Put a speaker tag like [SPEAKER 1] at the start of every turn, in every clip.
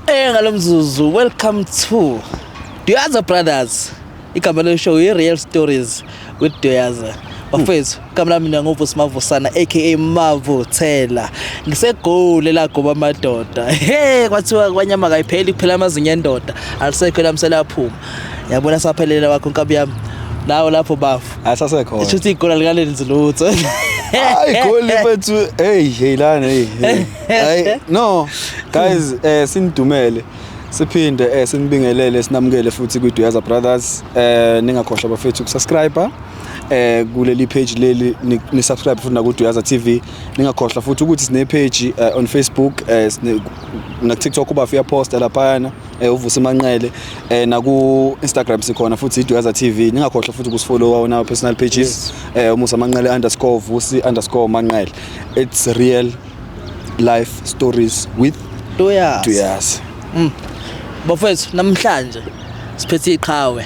[SPEAKER 1] Ngalomzuzu, welcome to Duyaza Brothers. Igama le show i Real Stories with Duyaza. Bafethu, igama lami mina nguVusi Mavusana aka Mavuthela. NgiseGoli lagoba amadoda. Hey, kwathiwa kwanyama kayipheli kuphela amazinyo endoda. Alisekho lami selaphuma. Yabona saphelela wakho nkabi yami. Nawo lapho bafu.
[SPEAKER 2] Asasekhona.
[SPEAKER 1] Isho ukuthi igoli alikalenzi lutho.
[SPEAKER 2] Hayi, goli mfethu. Hey, hey lana, hey, hey. Hayi, no. Guys, sinidumele. Siphinde sinibingelele, sinamukele futhi kwi Duyaza Brothers. Ningakhohlwa bafethu ukusubscribe kuleli page leli, ni subscribe futhi naku Duyaza TV. Ningakhohlwa futhi ukuthi sine page on Facebook, sine na TikTok, uba uya posta laphayana, uVusi Manqele, naku Instagram sikhona futhi iDuyaza TV. Ningakhohlwa futhi ukusifollow on our personal pages, uMusa Manqele _Vusi_Manqele. It's real life stories with
[SPEAKER 1] Duyaza.
[SPEAKER 2] Duyaza.
[SPEAKER 1] Bafethu, namhlanje siphethe iqhawe.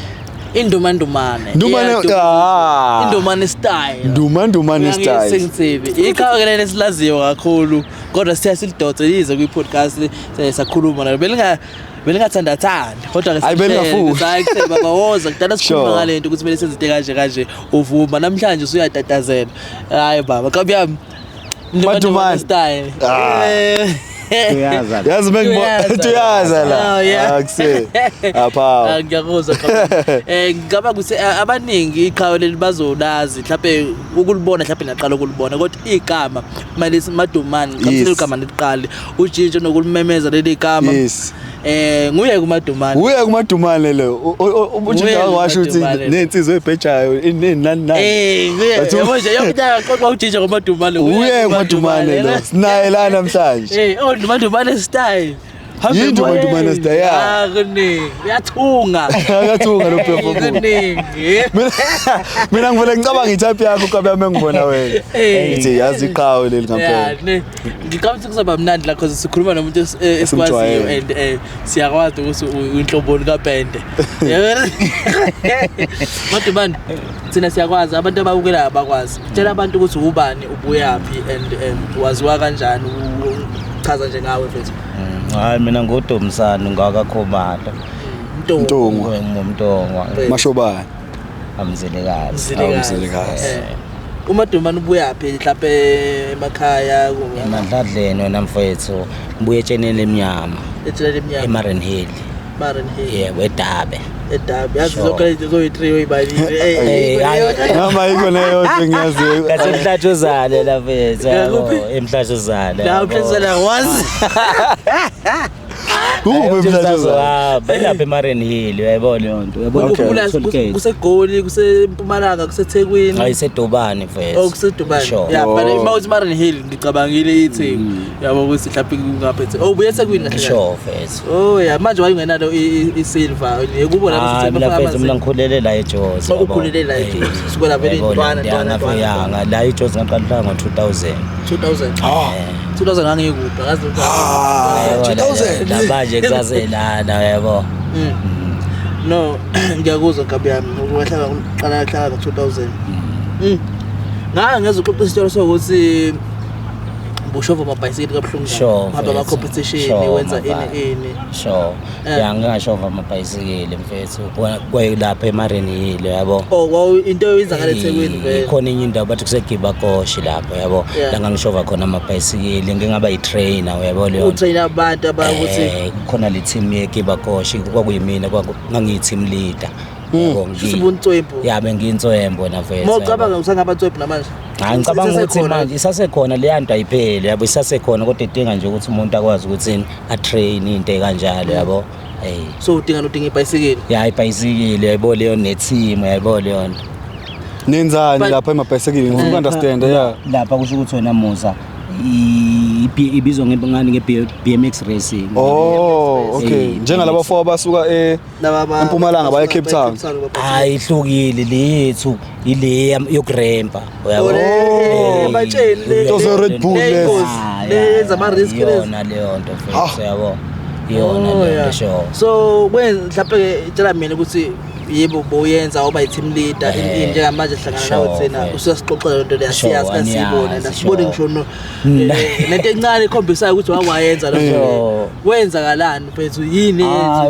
[SPEAKER 1] Indumandumane.
[SPEAKER 2] Ndumane. Ah.
[SPEAKER 1] Indumane style.
[SPEAKER 2] Ndumandumane style.
[SPEAKER 1] Sengisibi. Iqhawe ke leli silaziyo kakhulu kodwa siya silidonse lize kwi podcast sakhuluma nalo. Belingathandathandi kodwa ke
[SPEAKER 2] Hayi, belingafuni.
[SPEAKER 1] Hayi, kuthe baba woza kudala sikhuluma ngale nto ukuthi kumele senze into kanje kanje, uvuma namhlanje usuyatatazela. Hayi baba, kabi yami. Ndumandumane
[SPEAKER 2] Madumane.
[SPEAKER 1] style.
[SPEAKER 2] Ah.
[SPEAKER 3] Duyaza.
[SPEAKER 2] Yazi
[SPEAKER 1] Duyaza.
[SPEAKER 2] Duyaza la.
[SPEAKER 1] Oh, yeah.
[SPEAKER 2] Akuse apha.
[SPEAKER 1] Ah, ngiyakuzwa kakhulu. Ngicabanga ukuthi abaningi iqhawe leli bazolazi mhlawumbe ukulibona, mhlawumbe naqala ukulibona, kodwa igama malisi Madumane, ngicabanga igama liqale ujintshe nokulimemeza leli gama. Nguye kuMadumane.
[SPEAKER 2] Uye kuMadumane lo.
[SPEAKER 1] Nguye
[SPEAKER 2] Ujinja washo ukuthi
[SPEAKER 1] kuMadumane.
[SPEAKER 2] nensizwe ebhejayo inani nani.
[SPEAKER 1] Nguye. Yabo nje yonke into yaxoxa ujintshe ngoMadumane.
[SPEAKER 2] Uye kuMadumane lo. Sinaye la namhlanje.
[SPEAKER 1] Oh, Madumane style. Hambe
[SPEAKER 2] Yinto
[SPEAKER 1] emoyeni.
[SPEAKER 2] Madumane style, yeah.
[SPEAKER 1] Ah, kuningi. Uyathunga.
[SPEAKER 2] Akathunga lo phefumulo.
[SPEAKER 1] Kuningi.
[SPEAKER 2] Mina ngivele ngicabanga itype yakho kabe yami engibona wena. Ngithi yazi iqhawe leli ngampela.
[SPEAKER 1] Yeah, ne. Ngicabanga ukuthi kuzoba mnandi la cause sikhuluma nomuntu esikwaziyo
[SPEAKER 2] Esimjwayele.
[SPEAKER 1] and siyakwazi ukuthi uyinhloboni kapende. Yabona? Madumane, thina siyakwazi, abantu ababukelayo abakwazi. Tshela abantu ukuthi ubani, ubuyaphi and waziwa kanjani, chaza nje ngawe mfethu.
[SPEAKER 3] Hayi, mina nguDumsane ngakaKhumalo.
[SPEAKER 1] Mntungwa.
[SPEAKER 2] Mntungwa.
[SPEAKER 3] Ngumntungwa.
[SPEAKER 2] Mashobane.
[SPEAKER 3] Amzilikazi.
[SPEAKER 1] Mzilikazi.
[SPEAKER 2] Mzilikazi.
[SPEAKER 1] UMadumane ubuyaphi mhlawumbe emakhaya?
[SPEAKER 3] Emadladleni wena mfethu, ngibuye etsheneni lemnyama.
[SPEAKER 1] Etsheneni lemnyama.
[SPEAKER 3] eMariannhill.
[SPEAKER 1] Mariannhill.
[SPEAKER 3] Yebo, eDabe.
[SPEAKER 1] eDabe. Yazi
[SPEAKER 3] Sure.
[SPEAKER 1] zonke lezi zoyi-3 oyibalile.
[SPEAKER 3] Hayi.
[SPEAKER 2] Noma yikho leyo ngiyaziyo.
[SPEAKER 3] Kahle emhlatshuzane la mfethu.
[SPEAKER 1] Yeah,
[SPEAKER 3] Yabo,
[SPEAKER 1] kuphi?
[SPEAKER 3] emhlatshuzane.
[SPEAKER 1] La
[SPEAKER 3] Yabo.
[SPEAKER 1] mhlatshuzane wazi.
[SPEAKER 2] Kuphi emhlatshuzane?
[SPEAKER 3] Hamba lapha eMariannhill, uyayibona leyo nto. Uyabona
[SPEAKER 2] Okay.
[SPEAKER 3] toll gate.
[SPEAKER 1] KuseGoli, kuseMpumalanga, kuseThekwini?
[SPEAKER 3] Hayi, iseDubane mfethu.
[SPEAKER 1] Oh, kuseDubane.
[SPEAKER 3] Sure.
[SPEAKER 1] Yeah, but
[SPEAKER 2] Oh.
[SPEAKER 1] uma uthi Mariannhill ngicabangile iTheku. Yabo ukuthi mhlawumbe kungaphethe. Oh, ubuye eThekwini kahle kahle.
[SPEAKER 3] Sure mfethu.
[SPEAKER 1] Oh yeah, manje wayungenalo isilver. Yekubo lapho
[SPEAKER 3] Hayi,
[SPEAKER 1] sithi
[SPEAKER 3] mina
[SPEAKER 1] bafaka
[SPEAKER 3] mfethu, mina
[SPEAKER 1] amazinyo.
[SPEAKER 3] ngikhulele la eJozi.
[SPEAKER 1] Oh, ukhulele la eJozi. Kusukela vele intwana, ntwana, ntwana,
[SPEAKER 3] Yanga la eJozi ngaqala ukuhlala ngo-2000.
[SPEAKER 1] 2000. 2000 ngangikude, ngazi ukuthi
[SPEAKER 2] Ah,
[SPEAKER 3] Yabo,
[SPEAKER 2] 2000.
[SPEAKER 3] la manje kusaselana, yabo.
[SPEAKER 1] No, ngiyakuzwa nkabi yami ukwahlala qala hlala ngo-2000. Ngake ngezwe uxoxa isitori sokuthi bushova amabhayisikili kabuhlungu.
[SPEAKER 3] Sure,
[SPEAKER 1] Hamba
[SPEAKER 3] mfethu.
[SPEAKER 1] ama-competition,
[SPEAKER 3] Sure,
[SPEAKER 1] wenza
[SPEAKER 3] mafana.
[SPEAKER 1] ini ini.
[SPEAKER 3] Sure. Ya, ngingashova amabhayisikili mfethu. Kwayilapha eMariannhill, yabo.
[SPEAKER 1] Oh, wow, into oyenza ngale Thekwini vele.
[SPEAKER 3] Khona enye indawo bathi kuseGibakoshi lapho, yabo. La ngangishova khona amabhayisikili, ngingaba yi-trainer, uyabo leyo nto.
[SPEAKER 1] Utrain abantu abakuthi
[SPEAKER 3] Khona le team yeGibakoshi kwakuyimina, ngangiyi-team leader. Yabo,
[SPEAKER 1] Shuthi ubuntswempu.
[SPEAKER 3] Ya, bengiyinswembu wena mfethu.
[SPEAKER 1] Uma
[SPEAKER 3] Yabo.
[SPEAKER 1] ucabanga usangaba ntswempu namanje.
[SPEAKER 3] Hayi, ngicabanga ukuthi
[SPEAKER 1] Isasekhona.
[SPEAKER 3] manje isasekhona leya nto, ayipheli, yabo, isasekhona kodwa idinga nje ukuthi umuntu akwazi ukuthi atrain into ekanjalo, yabo. Hey.
[SPEAKER 1] So udinga ibhayisikili.
[SPEAKER 3] Ya, ibhayisikili, yabo, leyo neteam, yabo, leyo nto.
[SPEAKER 2] Nenzani lapha emabhayisikilini? Ngifuna uku-understand, yeah.
[SPEAKER 3] Lapha kusho ukuthi wena Musa ibizwa ngani nge-BMX racing.
[SPEAKER 2] Oh, okay. Njengalaba four abasuka
[SPEAKER 1] Laba
[SPEAKER 2] eMpumalanga baya eCape Town.
[SPEAKER 3] Hayi, ihlukile leyethu, ile yokurempa, uyabo.
[SPEAKER 1] Oh, le ematsheni le.
[SPEAKER 2] Tozo Red Bull
[SPEAKER 1] Le
[SPEAKER 2] lezi.
[SPEAKER 1] ingozi.
[SPEAKER 3] Ah,
[SPEAKER 1] Le
[SPEAKER 3] ya,
[SPEAKER 1] yenza ama-risk lezi.
[SPEAKER 3] Iyona leyo nto mfethu, yabo, iyona
[SPEAKER 1] Oh,
[SPEAKER 3] leyo
[SPEAKER 1] yeah.
[SPEAKER 3] nto, sure.
[SPEAKER 1] So kwenza mhlawumbe ke tshela mina ukuthi Yebo, boyenza oba i-team leader in njengamanje sihlangana nawe thina, usuyasixoxela lento leya, siyazi kasiyibona, nasibone ngisho no lento encane ekhombisayo ukuthi wawayenza lo nto. Kwenzakalani mfethu, yini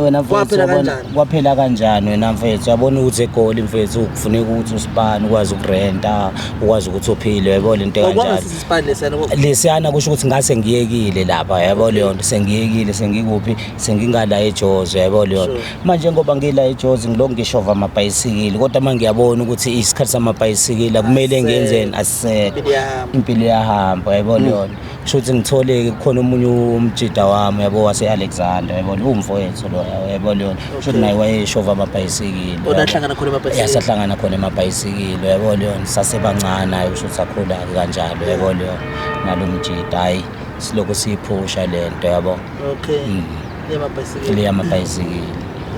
[SPEAKER 3] wena kwaphela kanjani? Kwaphela kanjani wena mfethu? Uyabona ukuthi eGoli mfethu kufuneka ukuthi usipane, ukwazi ukurenta, ukwazi ukuthi uphile, uyabona into kanjalo. Lesiyana kusho ukuthi ngase ngiyekile lapha, yabo leyo nto, sengiyekile, sengikuphi, sengingala eJozi, yabo leyo nto. Manje ngoba ngila eJozi ngilokhu ngishova amabhayisikili, kodwa manje ngiyabona ukuthi isikhathi samabhayisikili akumele ngiyenzeni, asisekho, impilo iyahamba, yabo leyo nto. Kusho ukuthi ngithole kukhona omunye umjida wami, yabo, wase-Alexander, yabo, umfowethu lo, yabo leyo nto. Kusho ukuthi naye wayeshova amabhayisikili.
[SPEAKER 1] Onahlangana khona emabhayisikili.
[SPEAKER 3] Yasahlangana khona emabhayisikili, yabo leyo nto, sasebancane hayi, kusho ukuthi sakhula-ke kanjalo, yabo leyo nalo mjida, hhayi silokhu siyiphusha le nto, yabo.
[SPEAKER 1] Okay. Yamabhayisikili.
[SPEAKER 3] Le yamabhayisikili.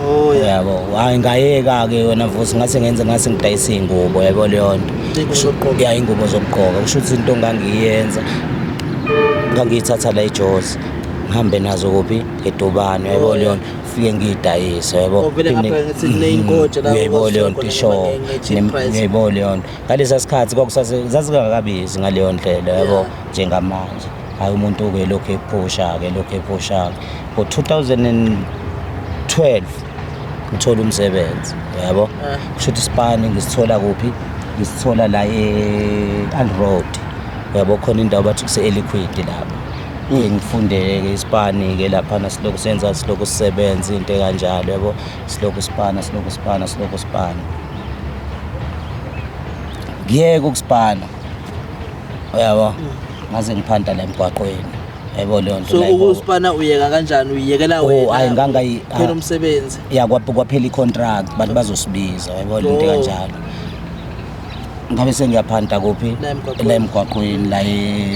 [SPEAKER 1] Oh yeah.
[SPEAKER 3] Yabo, hayi ngayeka-ke wena Vusi, ngase ngenze ngase ngidayisa iy'ngubo, yabo leyo nto.
[SPEAKER 1] Iy'ngubo zokugqoka.
[SPEAKER 3] Ya, iy'ngubo zokugqoka. Kusho ukuthi into ngangiyenza, ngangiyithatha la eJozi, ngihambe nazo kuphi, eDubane, yabo leyo nto, fike ngiyidayise, yabo.
[SPEAKER 1] Oh, vele ngapha ngithi kuneyingoja la
[SPEAKER 3] Uyayibona leyo nto,
[SPEAKER 1] khona
[SPEAKER 3] sure.
[SPEAKER 1] nge-cheap price.
[SPEAKER 3] Uyayibona leyo nto. Ngalesa sikhathi kwakusase zazingakabizi ngaleyo ndlela, yabo, njengamanje. Hayi umuntu-ke lokhu ephusha-ke, lokhu ephusha-ke. Ngo-2012 ngithola umsebenzi, yabo. Kusho ukuthi isipani ngisithola kuphi? Ngisithola la e-Al Road, yabo, khona indawo bathi kuse-Eliquid lapho. Ngifunde-ke isipani-ke laphana, silokhu senza, silokhu sisebenza into ekanjalo, yabo, silokhu sipana, silokhu sipana, silokhu sipana. Ngiyeke ukusipana, uyabo, ngaze ngiphanta la emgwaqweni, yabo leyo nto.
[SPEAKER 1] So ukusipana uyeka kanjani, uyekela
[SPEAKER 3] Oh,
[SPEAKER 1] wena?
[SPEAKER 3] hayi,
[SPEAKER 1] Phela umsebenzi.
[SPEAKER 3] Ya, kwaphela i-contract, bathi bazosibiza, yabo lento
[SPEAKER 1] Oh.
[SPEAKER 3] kanjalo. Ngabe sengiyaphanta kuphi?
[SPEAKER 1] La emgwaqweni.
[SPEAKER 3] La emgwaqweni, la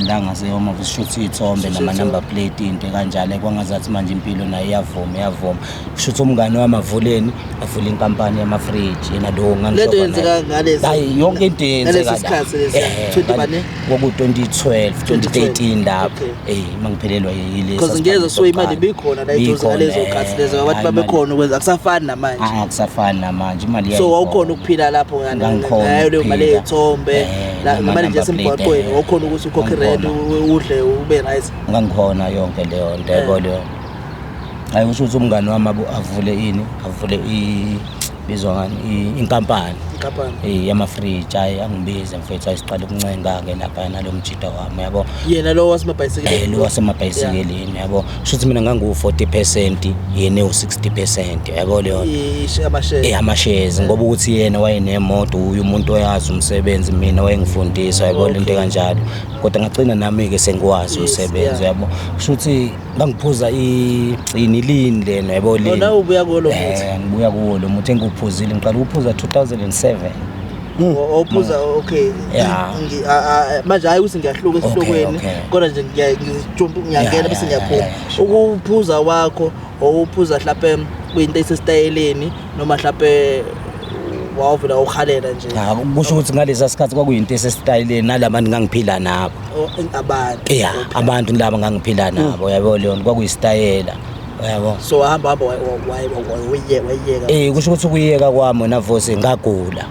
[SPEAKER 3] la ngase-home office, shuthi iy'thombe nama-number plate, into kanjalo. Kwangazathi manje impilo nayo iyavuma, iyavuma. Kusho ukuthi umngane wami avuleni, avule inkampani yamafriji, yena lo
[SPEAKER 1] Lento yenzeka
[SPEAKER 3] Hayi, yonke into yenzeka
[SPEAKER 1] ngalesi
[SPEAKER 3] la.
[SPEAKER 1] sikhathi lesi, 20 bani?
[SPEAKER 3] Kwaku-2012, 2013 lapho.
[SPEAKER 1] Okay.
[SPEAKER 3] Mangiphelelwa yilesi.
[SPEAKER 1] Because ngiyezwa so imali ibikhona la eJozi ngalezo khathi lezo, abantu babekhona ukwenza, akusafani namanje.
[SPEAKER 3] Akusafani namanje, imali
[SPEAKER 1] So
[SPEAKER 3] iyayikhona.
[SPEAKER 1] wawukhona ukuphila lapho
[SPEAKER 3] Ngangikhona
[SPEAKER 1] ngayo leyo mali
[SPEAKER 3] ukuphila.
[SPEAKER 1] yey'thombe,
[SPEAKER 3] Nama
[SPEAKER 1] imali nje
[SPEAKER 3] number plate,
[SPEAKER 1] yasemgwaqweni, wawukhona ukuthi ukhokhe irent,
[SPEAKER 3] Ngangikhona.
[SPEAKER 1] udle, ube right.
[SPEAKER 3] Ngangikhona yonke leyo nto, yabo leyo. Hayi kusho ukuthi umngani wami avule ini, avule bizwa ngani, inkampani.
[SPEAKER 1] Inkampani.
[SPEAKER 3] Yamafriji, hayi angibize mfethu, ayisiqala ukuncenga-ke lapha nalo mjida wami, yabo.
[SPEAKER 1] Yena lo wasemabhayisikilini.
[SPEAKER 3] Lo wasemabhayisikilini, yabo. Kusho ukuthi mina ngangu-40%, yena ewu-60%, yabo leyo nto.
[SPEAKER 1] Amashares.
[SPEAKER 3] Amashares, ngoba ukuthi yena wayenemoto, uye umuntu oyazi umsebenzi, mina wayengifundisa, yabo lento kanjalo. Kodwa ngagcina nami-ke sengiwazi umsebenzi, yabo. Kusho ukuthi ngangiphuza inilini lena, yabo lini.
[SPEAKER 1] Nawe ubuya kuwo lo muthi?
[SPEAKER 3] Ngibuya kuwo lo muthi engiwuphuzile, ngiqala ukuphuza 2007.
[SPEAKER 1] Ophuza, okay.
[SPEAKER 3] Yeah.
[SPEAKER 1] Manje hayi ukuthi ngiyahluka esihlokweni,
[SPEAKER 3] Okay.
[SPEAKER 1] kodwa nje ngiyangena bese ngiyaphuma.
[SPEAKER 3] Sure.
[SPEAKER 1] Ukuphuza kwakho, owuphuza mhlawumbe kuyinto esesitayeleni, noma mhlawumbe wawuvela ukhalela nje?
[SPEAKER 3] Cha, kusho ukuthi ngalesa sikhathi kwakuyinto esesitayeleni nalabantu ngangiphila nabo.
[SPEAKER 1] Abantu.
[SPEAKER 3] Yeah, abantu laba ngangiphila nabo, yabo leyo nto kwakuyisitayela, yabo.
[SPEAKER 1] So wahamba hamba wayiyeka.
[SPEAKER 3] Kusho ukuthi ukuyeka kwami wena Vusi, ngagula,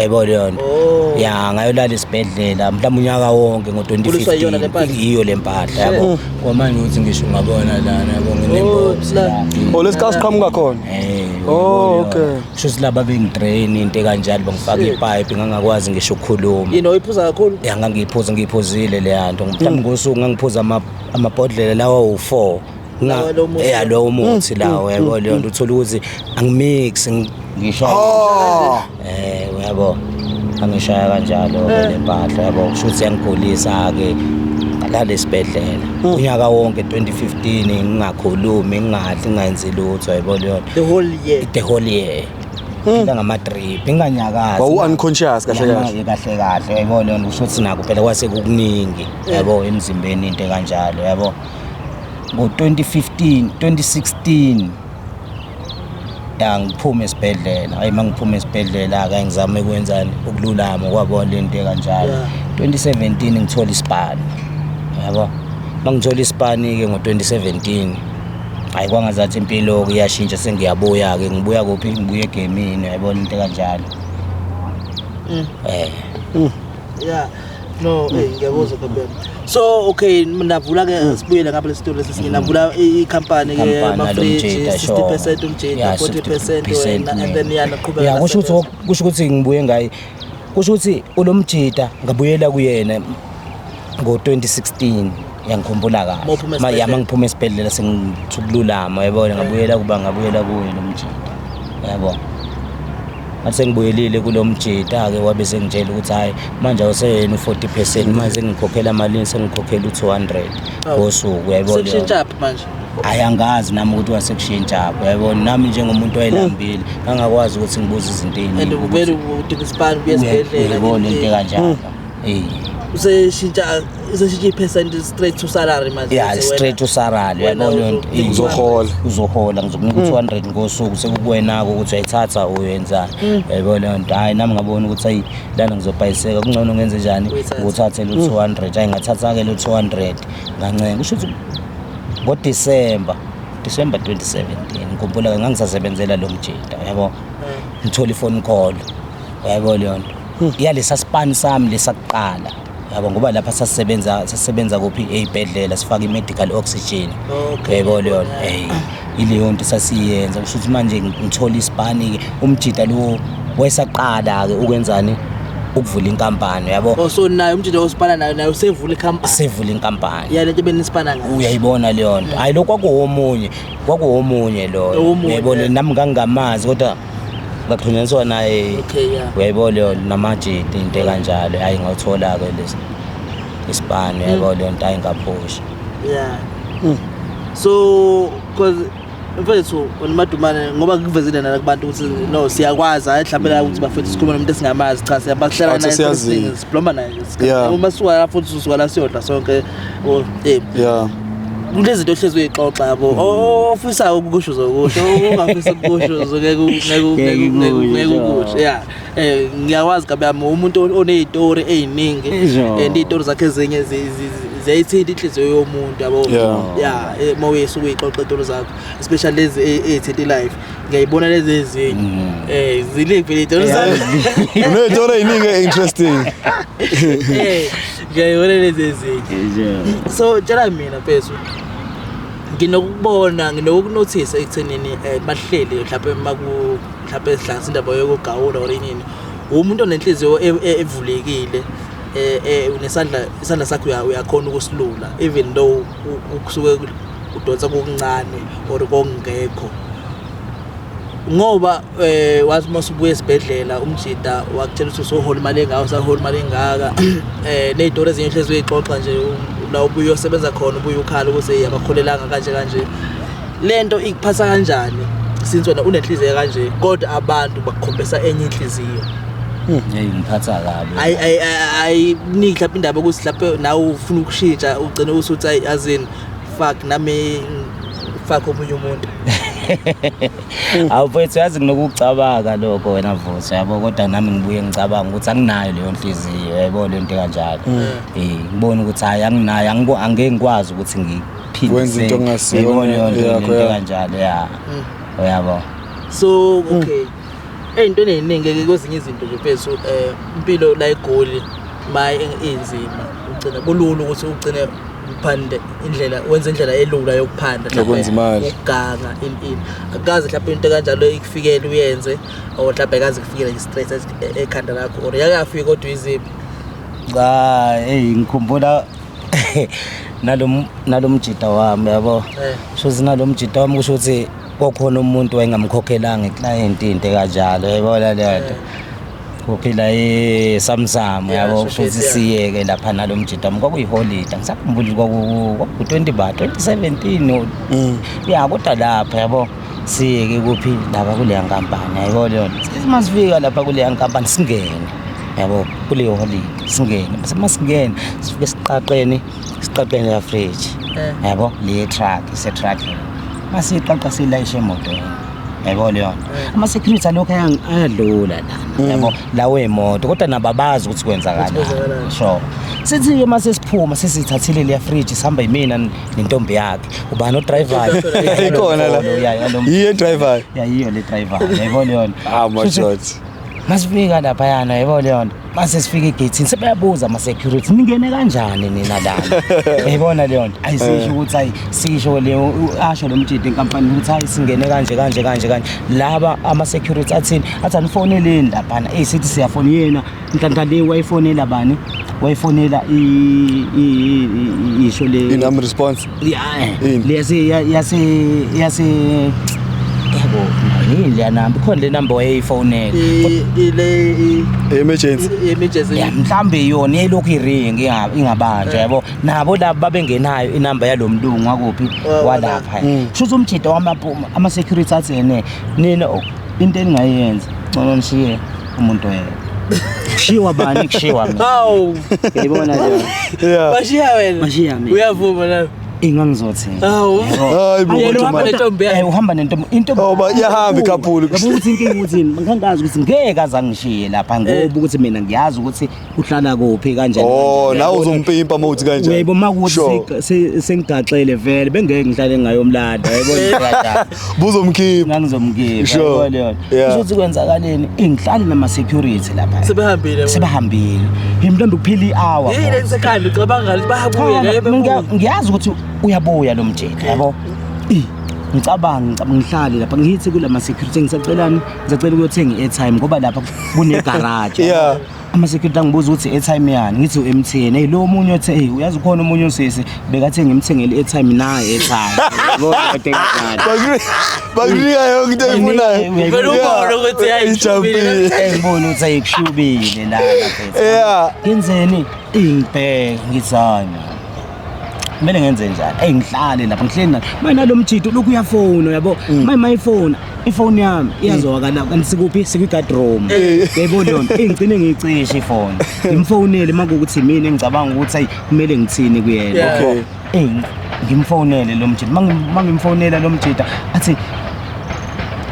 [SPEAKER 3] yabo leyo nto.
[SPEAKER 1] Oh.
[SPEAKER 3] Ya, ngayolala esibhedlela mhlawumbe unyaka wonke ngo
[SPEAKER 1] Kuliswa yiyona le mpahla?
[SPEAKER 3] 2015. Iyo le mpahla, yabo. Kwamanje ukuthi ngisho ungabona lana, yabo, nginembobo
[SPEAKER 1] la.
[SPEAKER 3] la.
[SPEAKER 2] Oh, lesikhathi siqhamuka khona. Oh, okay.
[SPEAKER 3] Kusho ukuthi laba bengitrain into ekanjalo, bangifaka ipipe, ngangakwazi ngisho ukukhuluma.
[SPEAKER 1] Yini oyiphuza kakhulu?
[SPEAKER 3] Ya, ngangiyiphuza, ngiyiphuzile le nto. Mhlawumbe ngosuku ngangiphuza amabhodlela lawa awu-4.
[SPEAKER 1] Lawa lo muthi.
[SPEAKER 3] Ya, lowo muthi lawo, yabo leyo nto, uthola ukuthi angimix, ngishaya.
[SPEAKER 2] Oh.
[SPEAKER 3] Uyabo, angishaya kanjalo le mpahla, yabo. Kusho ukuthi yangigulisa-ke, ngalala esibhedlela unyaka wonke 2015, ngingakhulumi, ngingadli, ngingayenzi lutho, yabo leyo nto.
[SPEAKER 1] The whole year.
[SPEAKER 3] The whole year. Phila ngama-drip, nginganyakazi.
[SPEAKER 2] Wawu-unconscious kahle kahle.
[SPEAKER 3] Kahle kahle, yabo leyo nto. Kusho ukuthi nakho phela kwase kukuningi, yabo, emzimbeni into ekanjalo, yabo. Ngo-2015, 2016 ya, ngiphuma esibhedlela. Hayi, uma ngiphuma esibhedlela-ke ngizame ukwenzani, ukululama kwabo le nto ekanjalo. 2017 ngithola isipani, yabo. Uma ngithola isipani-ke ngo-2017 Hayi, kwangazathi impilo iyashintsha, sengiyabuya-ke. Ngibuya kuphi? Ngibuya egemini, uyayibona into kanjalo.
[SPEAKER 1] Yeah, no, ngiyakuzwa Gabriel. So okay, navula ke, sibuyele ngapha lesitolo lesi sinye, navula i-company ke.
[SPEAKER 3] Company
[SPEAKER 1] Ama-fridge.
[SPEAKER 3] nalomjita, sure.
[SPEAKER 1] 60% umjita,
[SPEAKER 3] Yeah,
[SPEAKER 1] 40% wena, and then yana qhubeka.
[SPEAKER 3] Ya, kusho ukuthi ngibuye ngayi, kusho ukuthi ulomjita ngabuyela kuyena ngo-2016, yangikhumbula kahle.
[SPEAKER 1] Mawuphuma
[SPEAKER 3] Ma ya
[SPEAKER 1] esibhedlela.
[SPEAKER 3] Mangiphuma esibhedlela sengithukululama, yabona, ngabuyela kuba ngabuyela kuye lo mjita, yabo. Ngathi sengibuyelile kulo mjita-ke, wabe sengitshela ukuthi hhayi, manje awuseyena u-40%, manje sengikhokhela malini? Sengikhokhela u-200
[SPEAKER 1] Oh.
[SPEAKER 3] ngosuku, uyayibona leyo nto.
[SPEAKER 1] Sekushintshaphi manje?
[SPEAKER 3] Hhayi, angazi nami ukuthi wasekushintshaphi, uyayibona. Nami njengomuntu wayelambile ngangakwazi ukuthi ngibuze izinto
[SPEAKER 1] And
[SPEAKER 3] ey'ningi.
[SPEAKER 1] uvele udinga isipani, ubuye esibhedlela.
[SPEAKER 3] Uyayibona into ekanjalo, eh.
[SPEAKER 1] Useshintsha i-percent straight to salary manje.
[SPEAKER 3] Ya.
[SPEAKER 1] Uthi wena-
[SPEAKER 3] Straight to salary.
[SPEAKER 1] Wena
[SPEAKER 3] Uyayibona leyo nto.
[SPEAKER 2] Uzohola.
[SPEAKER 3] Uzohola, ngizokunika u-200 ngosuku, sekukuwena-ke ukuthi uyayithatha uyenzani, uyayibona leyo nto. Hhayi, nami ngabona ukuthi ayi, lana ngizobhayiseka, kungcono ngenze njani?
[SPEAKER 1] Uyithathe.
[SPEAKER 3] Nguthathe lo 200. Hhayi, ngathatha-ke lo 200, ngancenga. Kusho ukuthi ngoDisemba, December 2017, ngikhumbula ngangisasebenzela lo mjita, yabo. Ngithola i-phone call, uyayibona leyo nto, yalesa sipani sami lesakuqala, yabo, ngoba lapha sasisebenza kuphi? Ey'bhedlela, sifake i-medical oxygen. Uyayibona leyo nto, ileyo nto sasiyenza. Kusho ukuthi manje ngithola isipani-ke, umjita lo wayesaqala-ke ukwenzani, ukuvula inkampani, yabo.
[SPEAKER 1] Oh, so naye umjita osipana nayo usevula ikhampani.
[SPEAKER 3] Sevula inkampani.
[SPEAKER 1] Ya, lento benisipana ngayo.
[SPEAKER 3] Uyayibona leyo nto. Hayi, lo kwakuwomunye loyo.
[SPEAKER 1] Owomunye,
[SPEAKER 3] Uyayibona, nami ngangingamazi kodwa ngaxhunyaniswa naye. Uyayibona leyo nto, namajita, into ekanjalo. Hayi, ngawuthola-ke lesi isipani, uyayibona leyo nto. Hayi, ngaphusha.
[SPEAKER 1] Yeah, so because mfethu wena Madumane, ngoba kuvezile nala kubantu ukuthi no, siyakwazi, hayi mhlawumbe la ukuthi bafethu sikhuluma nomuntu esingamazi, cha, siyabahlala
[SPEAKER 2] Athi
[SPEAKER 1] naye.
[SPEAKER 2] siyaziyo.
[SPEAKER 1] Sibloma naye. Uma suka la futhi usuka la siyodla sonke, oh, kulezi zinto ohlezi uyixoxa, yabo, ofisa ukusho uzokusho, ungafisa ukusho ngeke ngeke ngeke ngeke ukusho. Yeah, ngiyakwazi kabi yami, umuntu oney'tori ey'ningi and iy'tori zakhe ezinye ziyayithinta inhliziyo yomuntu, yabo. Yeah, uma uyisuke uyixoxa iy'tori zakho, especially lezi ey'thinta i-life, ngiyayibona lezi ezinye, ziningi phela iy'tori zakho.
[SPEAKER 2] Uney'tori ey'ningi interesting.
[SPEAKER 1] Ngiyayibona lezi ezinye. So tshela mina mfethu, nginokubona, nginokunothisa ekuthenini bahleli mhlawumbe maku mhlawumbe sihlanganisa indaba yokugawula or inini, umuntu onenhliziyo evulekile, unesandla, isandla sakho uyakhona ukusilula even though kusuke udonsa kokuncane or kokungekho, ngoba wathi masubuya esibhedlela umjita wakutshela ukuthi usohola imali engaka, usahola imali engaka, ney'tori ezinye hlezi uyixoxa nje, la ubuye uyosebenza khona ubuye ukhala ukuthi hey, abakholelanga kanje kanje. Lento ikuphatha kanjani since wena unenhliziyo kanje kodwa abantu bakukhombisa enye inhliziyo?
[SPEAKER 3] Hey, ngiphatha kabi.
[SPEAKER 1] Ayi ayi ayi, ningi mhlawumbe indaba ukuthi mhlawumbe nawe ufuna ukushintsha, ugcine usuthi ayi, azini, fuck, nami fuck omunye umuntu.
[SPEAKER 3] Awu mfethu, yazi nginokucabanga lokho wena Vusi, yabo, kodwa nami ngibuye ngicabanga ukuthi anginayo leyo nhliziyo, yabo, le nto kanjalo. Ngibona ukuthi hayi, anginayo, angeke ngikwazi ukuthi ngiphinde
[SPEAKER 2] Wenze into ongasiyona
[SPEAKER 3] yabo leyo nto,
[SPEAKER 2] yakho,
[SPEAKER 3] lento kanjalo, ya, uyabo.
[SPEAKER 1] So okay, ey'ntweni ey'ningi ke, kwezinye izinto nje mfethu, impilo la eGoli ma inzima, ugcina kulula ukuthi ugcine uphande indlela, wenze indlela elula yokuphanda.
[SPEAKER 2] Yokwenza imali.
[SPEAKER 1] Ukuganga, ini ini, akukaze mhlawumbe into kanjalo ikufikele uyenze, or mhlawumbe akaze kufikele nje straight ekhanda lakho, or yake yafika kodwa iziphi?
[SPEAKER 3] Cha, hey, ngikhumbula nalomjita wami, yabo. Shuthi nalomjita wami, kusho ukuthi kokhona umuntu wayengamkhokhelanga iclient, into kanjalo, yayibona leyo nto. Kuphila eSamsam, yabo,
[SPEAKER 1] sure,
[SPEAKER 3] futhi siyeke lapha nalomjita wami, kwakuyiholide, ngisakhumbula kwaku 20 ba 2017, ya, kodwa lapha, yabo, siyeke kuphi lapha kuleya nkampani, yayibona leyo nto. Sithi masifika lapha kuleya nkampani singene, yabo, kuleyo holide singene, bese masingene sifike siqaqeni la fridge, yabo, le truck ise-truckini, masiqaqa silayishe emotweni, yabo leyo nto. Ama-security alokhu ayadlula lana, yabo, lawo emoto, kodwa nabo abazi ukuthi kwenzakalani.
[SPEAKER 1] Kwenzakalani.
[SPEAKER 3] Sure, sithi-ke mase Masiphuma sesithathile leya fridge, sihamba yimina nentombi yakhe. Ubani odrivayo?
[SPEAKER 2] Ikhona la.
[SPEAKER 3] Ya, yalo.
[SPEAKER 2] Yiyo driver.
[SPEAKER 3] Ya, yiyo le driver. Yayibona yona.
[SPEAKER 2] Ah, my
[SPEAKER 3] Shuthi
[SPEAKER 2] God.
[SPEAKER 3] masifika laphayana, yayibona yona. Mase sifika egate sebayabuza ama security, ningene kanjani nina lana? Yayibona leyo nto. Ayisisho ukuthi hayi, sisho leyo, asho lo mjidi enkampani ukuthi hayi, singene kanje kanje kanje kanje. Laba ama security athini? Athi anifoneleni laphana. Eh, sithi siyafona. Yena nhlanhla le wayifonela bani? Wayifonela isho le
[SPEAKER 2] In am response.
[SPEAKER 3] Ya.
[SPEAKER 2] Ini?
[SPEAKER 3] Leyase yase yase yabo, yini leya namba? Ikhona le namba wayeyifonela.
[SPEAKER 1] Ile
[SPEAKER 2] Emergency.
[SPEAKER 1] Emergency.
[SPEAKER 3] Ya, mhlambe yona yayilokhu iring ingabanjwa, yabo. Nabo laba babengenayo inamba yalo mlungu wakuphi, walapha. Shuthi umjida ama-security athi ene nina into eningayenza, ngcono nishiye umuntu oyedwa. Kushiwa bani? Kushiwa mina.
[SPEAKER 1] Hawu.
[SPEAKER 3] Uyayibona leyo?
[SPEAKER 2] Yeah.
[SPEAKER 1] Bashiya wena.
[SPEAKER 3] Bashiya mina.
[SPEAKER 1] Uyavuma na?
[SPEAKER 3] Ingangizothini?
[SPEAKER 1] Hawu.
[SPEAKER 2] Hayi bo.
[SPEAKER 1] Yena
[SPEAKER 2] Kodwa
[SPEAKER 1] uhamba
[SPEAKER 2] manje.
[SPEAKER 1] nentombi yakhe.
[SPEAKER 3] Eh, uhamba nentombi, intombi.
[SPEAKER 2] Oh, ba iyahamba i-couple.
[SPEAKER 3] Yabo ukuthi inkinga ukuthini? Ngangazi ukuthi ngeke aze angishiye lapha, ngoba ukuthi mina ngiyazi ukuthi uhlala kuphi kanjani.
[SPEAKER 2] Oh,
[SPEAKER 3] kanjani.
[SPEAKER 2] nawe uzompimpa mawuthi kanjani.
[SPEAKER 3] Uyayibona makuthi
[SPEAKER 2] Sure.
[SPEAKER 3] sengigaxele vele, bengeke ngihlale ngayomlanda, uyayibona kanjani.
[SPEAKER 2] Buzomkhipha.
[SPEAKER 3] Ngangizomkhipha.
[SPEAKER 2] Sure.
[SPEAKER 3] Uyayibona leyo nto.
[SPEAKER 2] Yeah.
[SPEAKER 3] Kusho ukuthi kwenzakaleni? Ngihlale nama security lapha.
[SPEAKER 1] Sebehambile.
[SPEAKER 3] Sebehambile. Mhlawumbe kuphila i-hour.
[SPEAKER 1] Yini engisekhanda ucabanga ngathi bayabuya ngeke
[SPEAKER 3] Cha,
[SPEAKER 1] bebuye.
[SPEAKER 3] ngiyazi ukuthi uyabuya lo mjeka, yabo. Eh, ngicabanga ngihlale lapha, ngithi kulama security ngisacelani, ngisacela ukuyothenga i-airtime ngoba lapha kune garage.
[SPEAKER 2] Yeah.
[SPEAKER 3] Ama security angibuza ukuthi i-airtime yani, ngithi u-MTN. Hey, lo omunye othe, hey, uyazi ukhona omunye usisi bekathe ngimthengele i-airtime, naye i-airtime. Yabo, kade kanjalo.
[SPEAKER 2] Bakunika yonke into oyifunayo.
[SPEAKER 1] Vele ubone ukuthi hayi,
[SPEAKER 2] Ijumpile.
[SPEAKER 3] Eh, ngibone ukuthi ayikushubile la mfethu.
[SPEAKER 2] Yeah.
[SPEAKER 3] Ngenzeni? Ingibheke ngithi hayi man. Kumele ngenze njani? Ey, ngihlale lapha, ngihleli naye. Manje nalo mjito lokhu uyafona, yabo. Manje mayifona, ifoni yami iyazwakala kanti sikuphi? Sikwi-guard room. Uyayibona leyo nto? Ngigcine ngiyicishe ifoni. Ngimfonele makuwukuthi mina engicabanga ukuthi ayi kumele ngithini kuyena.
[SPEAKER 1] Yeah.
[SPEAKER 2] Okay.
[SPEAKER 3] Eh, ngimfonele lo mjita. Mangimfonela lo mjita athi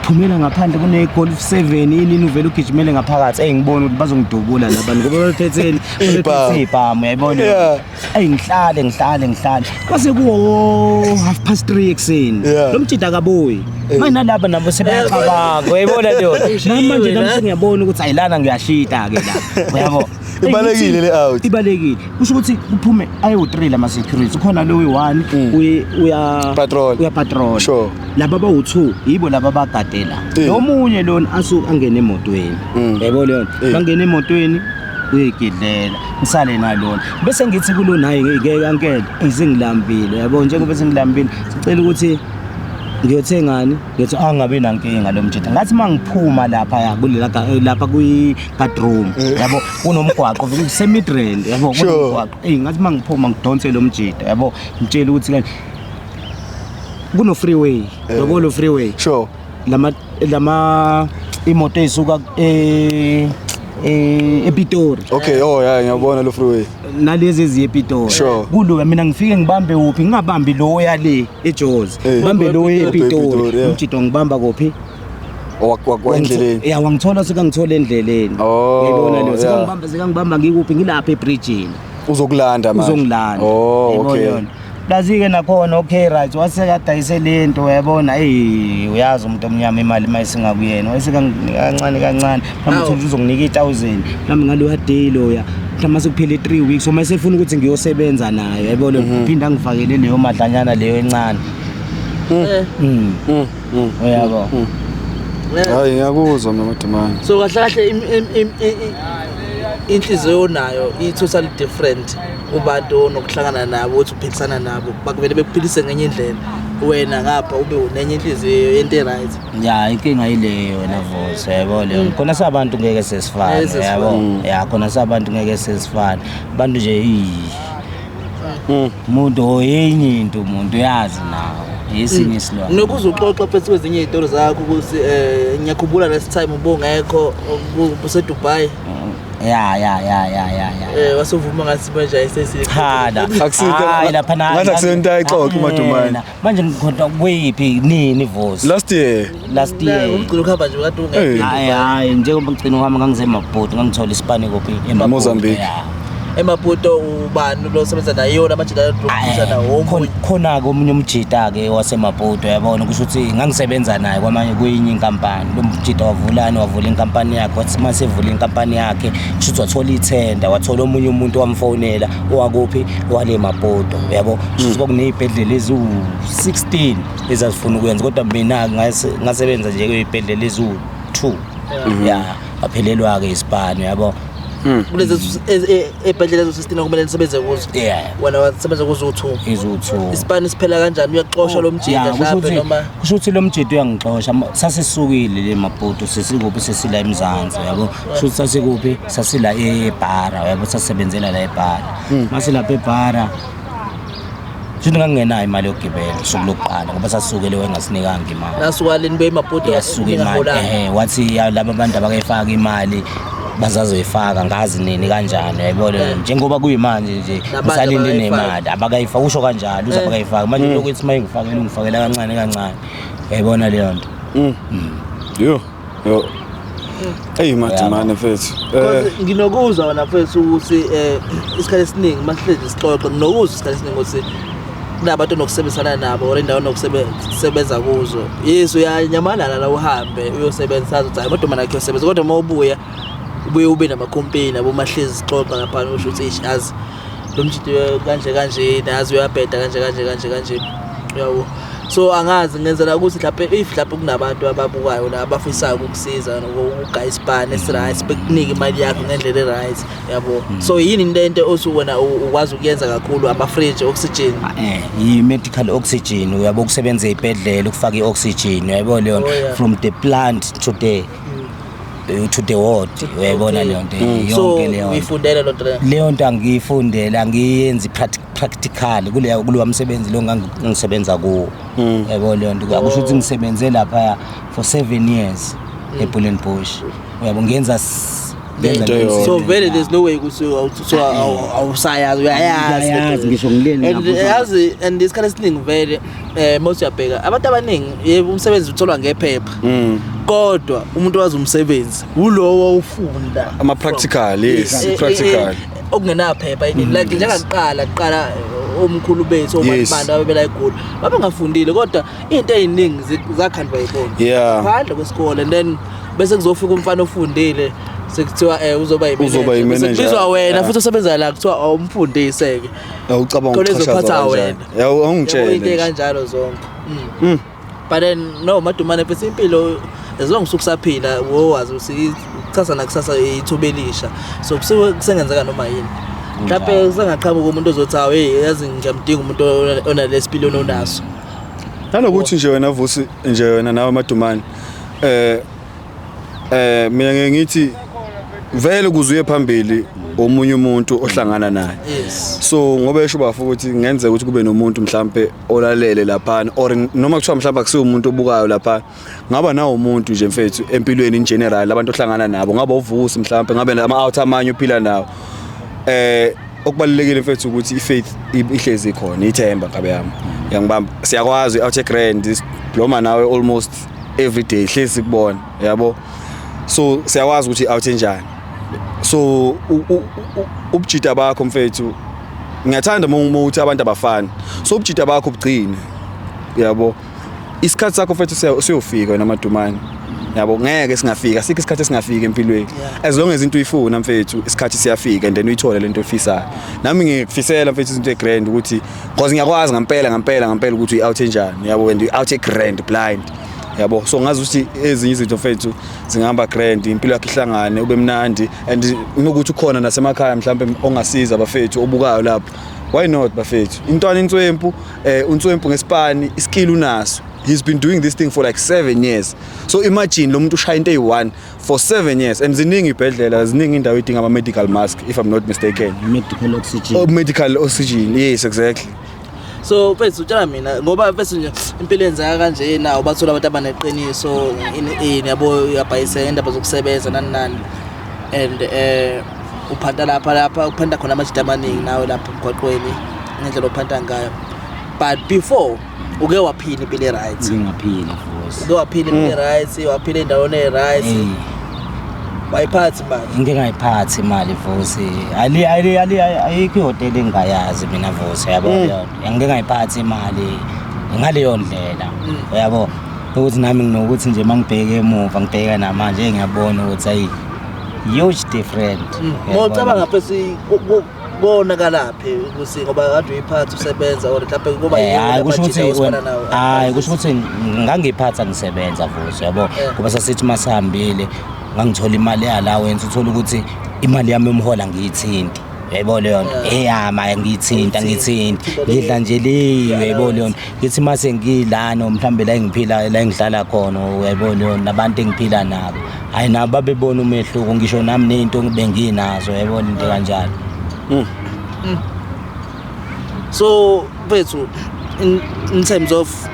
[SPEAKER 3] phumela ngaphandle kune Golf 7 yini, uvela ugijimele ngaphakathi. Ey, ngibona ukuthi bazongidubula labantu ngoba bephetheni?
[SPEAKER 2] Ibhamu.
[SPEAKER 3] Bephethe ibhamu, uyayibona.
[SPEAKER 2] Yeah.
[SPEAKER 3] Ey, ngihlale ngihlale ngihlale, kwase kuwo 3:30 ekuseni.
[SPEAKER 2] Yeah.
[SPEAKER 3] Lo mjita akabuyi. Manje nalaba nabo sebeyacabanga, uyayibona leyo. Nami manje nami sengiyabona ukuthi ayilana, ngiyashita ke la, uyabo. Ey,
[SPEAKER 2] Ibalekile le out.
[SPEAKER 3] Ibalekile. Kusho ukuthi kuphume ayi-3 lama security. Khona lo uyi-1 uya
[SPEAKER 2] Patrol.
[SPEAKER 3] uya patrol.
[SPEAKER 2] Sure.
[SPEAKER 3] Laba bawu-2 yibo laba abagadela. Lo munye lona asuke angene emotweni. Yebo leyo. Bangena emotweni uyigidlela, ngisale nalona, bese ngithi kulo naye ngeke ankele izingilambile, yabo. Njengoba sengilambile, sicela ukuthi ngiyothengani, ngiyothi angabi nankinga lo mjita. Ngathi mangiphuma lapha ya kulela lapha kwi guard room, yabo, kunomgwaqo kuse-Midrand, yabo. Kunomgwaqo. Ey, ngathi mangiphuma ngidonse lo mjita, yabo, ngitshela ukuthi kanje kuno freeway, yabo, lo freeway. Lama imoto ezisuka ePitori.
[SPEAKER 2] Okay, oh yeah, ngiyabona lo freeway.
[SPEAKER 3] Nalezi eziye ePitori. Kulo mina ngifike ngibambe uphi? Ngingabambi lo yale eJozi, ngibambe lo ePitori.
[SPEAKER 2] ePitori, yeah.
[SPEAKER 3] Umjito ngibamba kuphi?
[SPEAKER 2] Wakwa endleleni.
[SPEAKER 3] Ya, wangithola, sekangithola endleleni.
[SPEAKER 2] Oh,
[SPEAKER 3] Uyayibona leyo?
[SPEAKER 2] yeah.
[SPEAKER 3] Sekangibamba ngikuphi? Ngilapha ebridgini.
[SPEAKER 2] Uzokulanda manje.
[SPEAKER 3] Uzongilanda.
[SPEAKER 2] Oh,
[SPEAKER 3] Uyayibona
[SPEAKER 2] okay.
[SPEAKER 3] yona? Lazi-ke nakhona, okay, right, wasekadayise lento, uyabona. Eyi, uyazi umuntu omnyama imali uma isingakuyena wayesekanginika kancane kancane, mhlawumbe
[SPEAKER 1] Awu.
[SPEAKER 3] uthole ukuthi uzonginika i-1000 mhlawumbe ngaloya day loya, mhlawumbe sekuphele 3 weeks uma esefuna ukuthi ngiyosebenza nayo, yayibona, phinde angifakele leyo madlanyana leyo encane. Uyabo.
[SPEAKER 2] Hayi, ngiyakuzwa mina, Madumane.
[SPEAKER 1] So kahle kahle inhliziyo onayo i-totally different kubantu onokuhlangana nabo, ukuthi uphilisana nabo, bakuvele bekuphilise ngenye indlela, wena ngapha ube unenye inhliziyo yento e-right.
[SPEAKER 3] Ya, inkinga yileyo wena Vusi, yayibona leyo. Khona sabantu ngeke sesifane.
[SPEAKER 1] Ngeke sesifane.
[SPEAKER 3] Yabo. Ya, khona sabantu ngeke sesifane. Abantu nje umuntu oyenye into, umuntu uyazi nawo yesinye isilwane.
[SPEAKER 1] Nokuze uxoxa phezu kwezinye iy'tori zakho ukuthi ngiyakhumbula last time ubungekho useDubai.
[SPEAKER 3] Ya.
[SPEAKER 1] Wasuvuma ngathi manje ayisesi.
[SPEAKER 3] Cha la. Hayi, lapha na.
[SPEAKER 2] Ngathi akusento ayixoxe uMadumane.
[SPEAKER 3] Manje ngikhona kuyiphi nini, Vusi?
[SPEAKER 2] Last year.
[SPEAKER 3] Last year.
[SPEAKER 1] Umgcino ukuhamba nje kade ungekho.
[SPEAKER 2] Eh.
[SPEAKER 3] Hayi hayi, njengoba ngigcina uhamba ngangisemabhoti, ngangithola isipani kuphi? eMaputo.
[SPEAKER 2] Mozambique.
[SPEAKER 3] Ya.
[SPEAKER 1] eMaputo ubani lo sebenza naye yona amajita aphusha nawo omunye?
[SPEAKER 3] Khona-ke omunye umjita-ke waseMaputo, yabona, kusho ukuthi ngangisebenza naye kwamanye kwenye inkampani. Lo mjita wavulani, wavula inkampani yakhe. Wathi uma sevula inkampani yakhe, kusho ukuthi wathola ithenda, wathola omunye umuntu wamfonela owakuphi, wale Maputo, yabo. Kusho ukuthi kwakuney'bhedlela eziwu-16 ezazifuna ukwenza, kodwa mina ngasebenza nje kwey'bhedlela eziwu-2, ya, waphelelwa-ke isipani, yabo.
[SPEAKER 1] Kulezi ebhedlela ezo-16 okumele nisebenze kuzo, wena wasebenza kuzo u-2?
[SPEAKER 3] Eziwu-2.
[SPEAKER 1] Isipani siphela kanjani? Uyaxosha lo mjita
[SPEAKER 3] Ya, kusho
[SPEAKER 1] mhlawumbe noma?
[SPEAKER 3] Kusho ukuthi lo mjita uyangixosha. Sasisukile le Maputo, sesikuphi, sesila eMzansi, yabo. Kusho ukuthi sasikuphi, sasila eBhara, yabo, sasebenzela la eBhara. Masilapha eBhara, kusho ukuthi ngangingenayo imali yokugibela usuku lokuqala, ngoba sasisukele wengasinikanga imali.
[SPEAKER 1] Nasuka leni buye eMaputo?
[SPEAKER 3] Yasuka imali.
[SPEAKER 1] Ningaholanga.
[SPEAKER 3] Ehe, wathi ya, laba bantu abakayifaka imali bazazoyifaka, ngazi nini kanjani, uyayibona. Njengoba kuyimanje nje
[SPEAKER 1] Nabantu
[SPEAKER 3] ngisalinde
[SPEAKER 1] abakayifaki.
[SPEAKER 3] nemali abakayifaka, usho kanjalo uze abakayifaka manje. Lokhu ethi uma ngifakela, ungifakela kancane kancane, uyayibona leyo nto.
[SPEAKER 2] Yo yo, eyi, Madumane mfethu.
[SPEAKER 1] Because nginokuzwa wena mfethu ukuthi isikhathi esiningi masihlezi sixoxe, nginokuzwa isikhathi esiningi ukuthi kunabantu onokusebenzisana nabo or indawo onokusebenza kuzo. Yes, uyanyamalala la, uhambe uyosebenza, sazi ukuthi hayi, Madumane akhe uyosebenza, kodwa uma ubuya ubuye ube namakhompeni abo. Mahlezi sixoxa laphana, usho ukuthi eish, azi lo mjito kanje kanje, nazi uyabheda kanje kanje kanje kanje, uyabo. So angazi, ngenzela ukuthi mhlawumbe if mhlawumbe kunabantu ababukayo la abafisayo ukukusiza nokugaya isipani esi-right, bekunike imali yakho ngendlela e-right, yabo. So yini into othi wena ukwazi ukuyenza kakhulu? Ama-fridge, oxygen?
[SPEAKER 3] I-medical oxygen, uyabo, ukusebenza ey'bhedlela, ukufaka i-oxygen, uyayibona leyo nto. From the plant to the ward, uyayibona leyo nto.
[SPEAKER 1] So
[SPEAKER 3] Yonke leyo nto.
[SPEAKER 1] uyifundele loo nto leyo?
[SPEAKER 3] Leyo nto angiyifundele, angiyenzi practical kuleya kulowa msebenzi lo ngangisebenza kuwo, yabo. Leyo nto akusho ukuthi ngisebenze lapha for 7 years eBullenbush, uyabo, ngenza
[SPEAKER 2] Into
[SPEAKER 3] lo
[SPEAKER 2] eyodwa.
[SPEAKER 1] So
[SPEAKER 3] msebenzi.
[SPEAKER 1] vele there's no way ukuthi so awusayazi, uyayazi.
[SPEAKER 3] Ngiyayazi, ngisho ngileni
[SPEAKER 1] And
[SPEAKER 3] lapho.
[SPEAKER 1] yazi, and isikhathi esiningi vele most uyabheka abantu abaningi, yebo, umsebenzi utholwa ngephepha, kodwa umuntu wazi umsebenzi ulowo ufunda
[SPEAKER 2] Ama-practical, yes, practical.
[SPEAKER 1] Okungenaphepha yini, like njengakuqala kuqala omkhulu bethu, obantu ababela eGoli babengafundile, kodwa into ey'ningi zakhandwa yibona phandle kwesikole. And then bese kuzofika umfana ofundile, sekuthiwa uzoba
[SPEAKER 2] Uzoba
[SPEAKER 1] yi-manager.
[SPEAKER 2] yi-manager.
[SPEAKER 1] Sekubizwa wena futhi osebenza la, kuthiwa awumfundise-ke.
[SPEAKER 2] Awucabanga
[SPEAKER 1] Khona
[SPEAKER 2] ukuxhashazwa
[SPEAKER 1] ezophatha
[SPEAKER 2] kanjani.
[SPEAKER 1] wena.
[SPEAKER 2] Yawu,
[SPEAKER 1] Yabo,
[SPEAKER 2] awungitshele
[SPEAKER 1] into
[SPEAKER 2] nje.
[SPEAKER 1] kanjalo zonke. But then no, Madumane mfethu, impilo as long usuke usaphila, wowazi ukuthi kusasa nakusasa ithuba elisha, so kusuke kusengenzeka noma yini. Mhlawumbe kusengaqhamuka umuntu ozothi, hawu, hey, yazi ngiyamdinga umuntu onale sipiliyoni onaso.
[SPEAKER 2] Nanokuthi nje wena Vusi, nje wena nawe Madumane, mina ngeke ngithi vele ukuze uye phambili omunye umuntu ohlangana naye. So ngoba esho bafu ukuthi kungenzeka ukuthi kube nomuntu mhlambe olalele laphana, or noma kuthiwa mhlambe akusiwo umuntu obukayo lapha, ngaba nawo umuntu nje mfethu empilweni in general, abantu ohlangana nabo, ngaba uVusi mhlambe, ngabe ama out amanye uphila nawo. Okubalulekile mfethu ukuthi ifaith ihlezi ikhona, ithemba ngabe yami yangibamba. Siyakwazi out grand bloma nawe almost every day, hlezi sikubona, yabo. So siyakwazi ukuthi out enjani. So ubujita bakho mfethu, ngiyathanda uma uthi abantu abafani, so ubujita bakho bugcine, yabo. Isikhathi sakho mfethu siyofika wena Madumane, yabo. Ngeke singafika, sikho isikhathi esingafika empilweni. As long as into uyifuna mfethu, isikhathi siyafika and then uyithole lento oyifisayo. Nami ngikufisela mfethu izinto egrand, ukuthi because ngiyakwazi ngempela ngempela ngempela ukuthi uyi-out enjani, yabo, and uyi-out egrand blind, yabo. So ngazi ukuthi ezinye izinto mfethu zingahamba grand, impilo yakho ihlangane, ube mnandi. And nokuthi ukhona nasemakhaya mhlawumbe ongasiza abafethu obukayo lapho, why not bafethu? Intwana inswempu, unswempu ngesipani, iskill unaso. He's been doing this thing for like 7 years, so imagine lo muntu ushaya into eyi-1 for 7 years. And ziningi ibhedlela, ziningi indawo idinga ama-medical mask, if I'm not mistaken.
[SPEAKER 3] Medical oxygen.
[SPEAKER 2] Oh, medical oxygen, yes, exactly.
[SPEAKER 1] So mfethu, utshela mina ngoba mfethu nje impilo yenzeka kanje nawo, bathola abantu abaneqiniso ini yabo, uyabhayiseka indaba zokusebenza nani nani, and uphanta lapha uphanta khona amajita amaningi nawe lapha emgwaqweni ngendlela ophanta ngayo. But before uke waphila impilo e-right?
[SPEAKER 3] Ngingaphila futhi.
[SPEAKER 1] Uke waphila impilo e-right, waphila endaweni e-right? Wayiphathi imali.
[SPEAKER 3] Ngike ngayiphathi imali Vusi. Ali ali ali ayikho ihotela engingayazi mina Vusi yabo leyo nto. Ngike ngayiphathi imali ngaleyo ndlela. Uyabo ukuthi nami nginokuthi nje mangibheke emuva ngibheka namanje ngiyabona ukuthi ayi huge different.
[SPEAKER 1] Ngocabanga phesi konakalaphi ukuthi ngoba kade uyiphatha usebenza or mhlawumbe kuba
[SPEAKER 3] Hayi kusho ukuthi hayi kusho ukuthi ngangiphatha ngisebenza Vusi yabo ngoba sasithi masihambile ngangithola imali ye-allowance uthola ukuthi imali yami yomhola ngiyithinti uyayibona leyo nto eyama ngiyithinta ngiyithinti ngidla nje le uyayibona leyo nto ngithi mase ngilana mhlambe la engiphila la engihlala khona uyayibona leyo nto nabantu engiphila nabo hayi nabo babebona umehluko ngisho nami ney'nto benginazo uyayibona into kanjalo.
[SPEAKER 1] So mfethu in terms of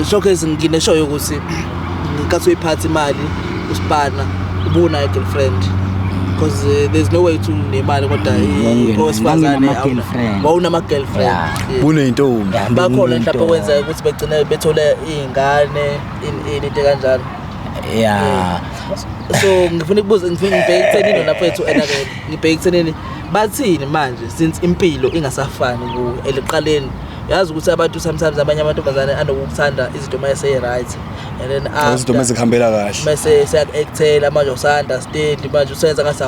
[SPEAKER 1] showcase ngineshow ukuthi ngenkathi uyiphatha imali usipana ubunayo girlfriend because there's no way to nemali kodwa owesifazane
[SPEAKER 3] Nganginama-girlfriend.
[SPEAKER 1] wawunama girlfriend.
[SPEAKER 2] Buneyintombi.
[SPEAKER 1] Bakhona mhlawumbe kwenzeka ukuthi begcine bethole iy'ngane into kanjalo. So ngifuna ukubuza ngifuna ngibheke ekuthenini wena mfethu ena-ke ngibheke ekuthenini bathini manje since impilo ingasafani kuwe eliqaleni yazi ukuthi abantu sometimes abanye amantombazane anokuthanda izinto uma ese-right and then
[SPEAKER 2] Izinto mezikuhambela kahle.
[SPEAKER 1] mase seyaku-actela manje usa-understand manje usenza ngathi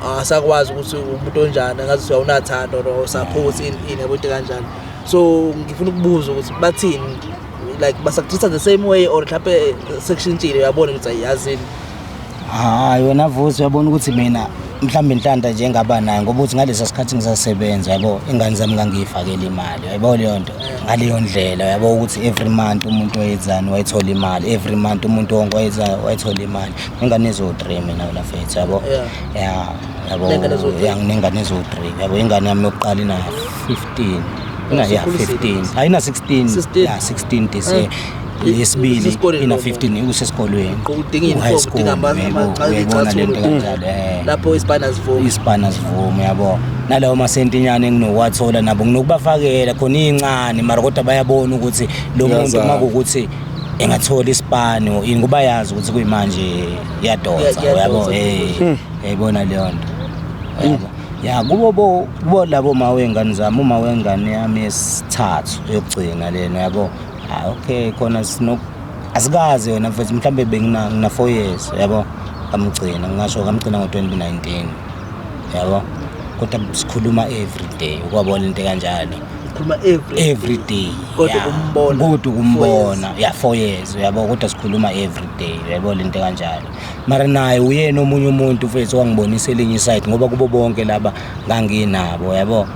[SPEAKER 1] awasakwazi ukuthi umuntu onjani ngathi awunathando no support ini yabo into kanjalo. So ngifuna ukubuza ukuthi bathini like basakutreat the same way or mhlawumbe sekushintshile uyabona ukuthi ayazini.
[SPEAKER 3] Hayi wena Vusi uyabona ukuthi mina mhlawumbe inhlanda nje engaba nayo ngoba uthi ngalesa sikhathi ngisasebenza yabo ingane zami ngangiyifakela imali uyayibona leyo nto ngaleyo ndlela uyabo ukuthi every month umuntu wayenzani wayethola imali every month umuntu wonke wayethola imali ingane ezo-3 mina wena mfethu yabo ya yabo
[SPEAKER 1] Nengane ezo-three.
[SPEAKER 3] ya nginengane ezo-3 yabo ingane yami yokuqala ina 15 ina ya
[SPEAKER 1] Usukhulisiwe.
[SPEAKER 3] 15 ayina 16
[SPEAKER 1] 16.
[SPEAKER 3] ya 16 this year yesibili
[SPEAKER 1] Usesikoleni
[SPEAKER 3] ina
[SPEAKER 1] lo muntu.
[SPEAKER 3] 15 usesikolweni
[SPEAKER 1] Udinga
[SPEAKER 3] U-high
[SPEAKER 1] i-uniform,
[SPEAKER 3] school,
[SPEAKER 1] udinga
[SPEAKER 3] uyayibona le nto
[SPEAKER 1] icathulo.
[SPEAKER 3] kanjalo
[SPEAKER 1] Lapho isipana sivuma.
[SPEAKER 3] Isipana sivuma yabo nalawo masentinyana enginokuwathola nabo nginokubafakela khona iy'ncane mara kodwa bayabona ukuthi lo muntu
[SPEAKER 2] Uyazama.
[SPEAKER 3] uma kuwukuthi engathola isipani or ini kuba yazi ukuthi kuyimanje iyadonsa uyabo uyayibona leyo nto uyabo ya kubo bo kubo labo ma wengane zami uma wengane yami yesithathu yokugcina lena yabo ah okay khona sino asikaze yona mfethu mhlambe bengina ngina 4 years yabo ngamgcina ngingasho ngamgcina ngo-2019 yabo kodwa sikhuluma every day ukwabona into kanjalo
[SPEAKER 1] Ukhuluma every
[SPEAKER 3] every day
[SPEAKER 1] Kodwa
[SPEAKER 3] yeah.
[SPEAKER 1] ukumbona
[SPEAKER 3] kodwa
[SPEAKER 1] four
[SPEAKER 3] ukumbona ya 4 years uyabo kodwa sikhuluma every day uyabona into kanjalo mara naye uyena omunye umuntu mfethu wangibonisa elinye iside ngoba kubo bonke laba nganginabo yabo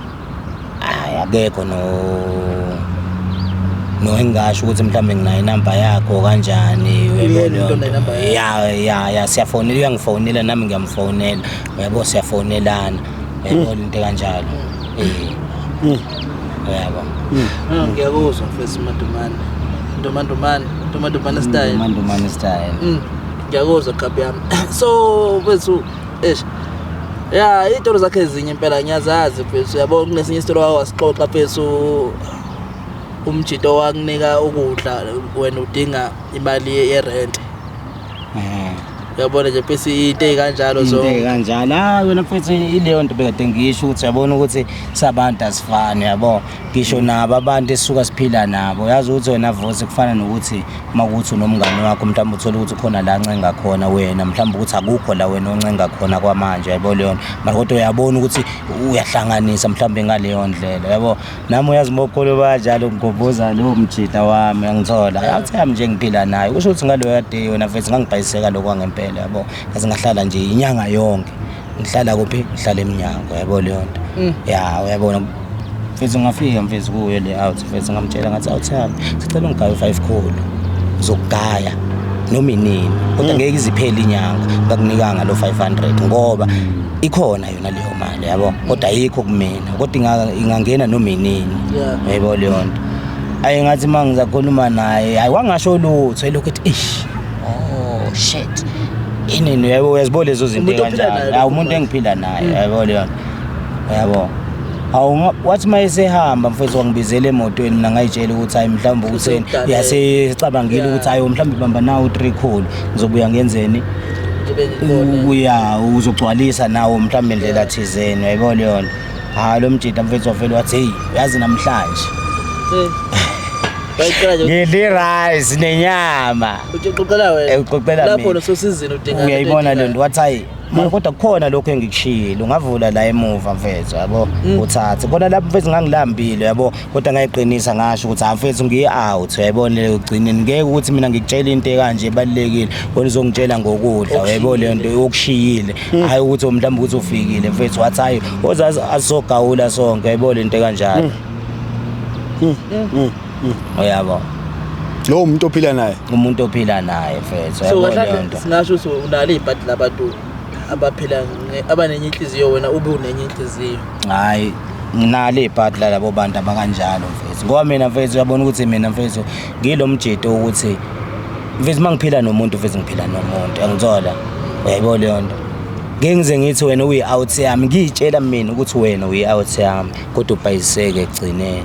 [SPEAKER 3] hayi akekho no engingasho ukuthi mhlawumbe nginayo inamba yakho kanjani uyayibona
[SPEAKER 1] Uyena
[SPEAKER 3] leyo
[SPEAKER 1] umuntu
[SPEAKER 3] nto.
[SPEAKER 1] onayo inamba yakho.
[SPEAKER 3] Ya ya ya siyafonela uyangifonela nami ngiyamfonela uyabo siyafonelana uyayibona into kanjalo uyabo
[SPEAKER 1] Ngiyakuzwa mfethu Madumane. Ndomandumane, Ndomandumane style.
[SPEAKER 3] Mandumane style.
[SPEAKER 1] Ngiyakuzwa kabi yami. So mfethu eish ya iy'tolo zakhe ezinye impela ngiyazazi mfethu uyabo kunesinye isitolo wasixoxa mfethu umjito wakunika ukudla wena udinga imali ye-rent uyabona nje mfethu into ey'kanjalo
[SPEAKER 3] Into
[SPEAKER 1] so
[SPEAKER 3] kanjalo hayi wena mfethu ileyo nto bekade ngisho ukuthi uyabona ukuthi sabantu asifani yabo ngisho nabo abantu esisuka siphila nabo yazi ukuthi wena Vusi kufana nokuthi uma kuthi unomngane wakho mhlawumbe uthole ukuthi khona la ancenga khona wena mhlawumbe ukuthi akukho la wena oncenga khona kwamanje yabo leyo nto mara kodwa uyabona ukuthi uyahlanganisa mhlawumbe ngaleyo ndlela yabo nami uyazi mokholo banjalo ngikhumbuza lowo mjita wami angithola awuthi yami nje ngiphila naye kusho ukuthi ngaloya day wena mfethu ngangibhayiseka lokho kwangempela yabo ngaze ngahlala nje inyanga yonke ngihlala kuphi ngihlala eminyango yabo leyo nto ya uyabona mfethu ngafika mfethu kuyo le out mfethu ngamtshela ngathi awuthi yami sicela ungigaye 5 khulu ngizokugaya noma inini kodwa ngeke iziphele inyanga ngakunikanga lo 500 ngoba ikhona yona leyo mali yabo kodwa ayikho kumina kodwa ingangena noma inini uyayibona leyo nto ayi ngathi uma ngizakhuluma naye hayi wangasho lutho elokhu ethi ish oh shit inini uyabo uyazibona lezo zinto kanjalo hawu umuntu engiphila naye uyayibona leyo nto uyabo awu wathi mayesehamba mfethu wangibizela emotweni mina ngayitshela ukuthi hayi mhlawumbe ukutheni yasecabangile ukuthi hayi mhlawumbe bamba nawo 3 khulu ngizobuya ngenzeni
[SPEAKER 1] nje bengikhona.
[SPEAKER 3] Uya uzogcwalisa nawo mhlawumbe indlela thizeni, uyayibona leyo nto. Hayi, lo mjida mfethu wavele wathi, "Hey, uyazi namhlanje
[SPEAKER 1] Bayiqala nje.
[SPEAKER 3] Ngidla rice nenyama."
[SPEAKER 1] Uxoxela wena.
[SPEAKER 3] Uxoxela
[SPEAKER 1] lapho
[SPEAKER 3] mina.
[SPEAKER 1] nososizini udinga.
[SPEAKER 3] Uyayibona le nto. Wathi, "Hayi mara, kodwa kukhona lokho engikushiyile, ungavula la emuva mfethu, yabo, uthathe khona lapho mfethu." Ngangilambile, yabo, kodwa ngayiqinisa, ngasho ukuthi, "Ha mfethu, ngiyi-out, uyayibona leyo gcineni, ngeke ukuthi mina ngikutshela into ekanje ebalulekile, wena uzongitshela ngokudla, uyayibona leyo nto okushiyile, hhayi ukuthi mhlawumbe ukuthi ufikile mfethu." Wathi, "Hhayi, woza asizogawula sonke," uyayibona into ekanjalo, uyabo.
[SPEAKER 2] Lowo muntu ophila naye.
[SPEAKER 3] Umuntu ophila naye mfethu,
[SPEAKER 1] So
[SPEAKER 3] uyayibona
[SPEAKER 1] kahle
[SPEAKER 3] leyo nto.
[SPEAKER 1] Singasho ukuthi unalo ibhadi labantu abaphila abanenye inhliziyo, wena ube unenye inhliziyo.
[SPEAKER 3] Hayi, nginalo ibhadi lalabo bantu abakanjalo mfethu, ngoba mina mfethu, uyabona ukuthi mina mfethu ngilo mjido ukuthi mfethu uma ngiphila nomuntu, mfethu ngiphila nomuntu, angithola, uyayibona leyo nto. Ngeke ngize ngithi wena uyi-out yami, ngiyitshela mina ukuthi wena uyi-out yami, kodwa ubhayiseke ekugcineni,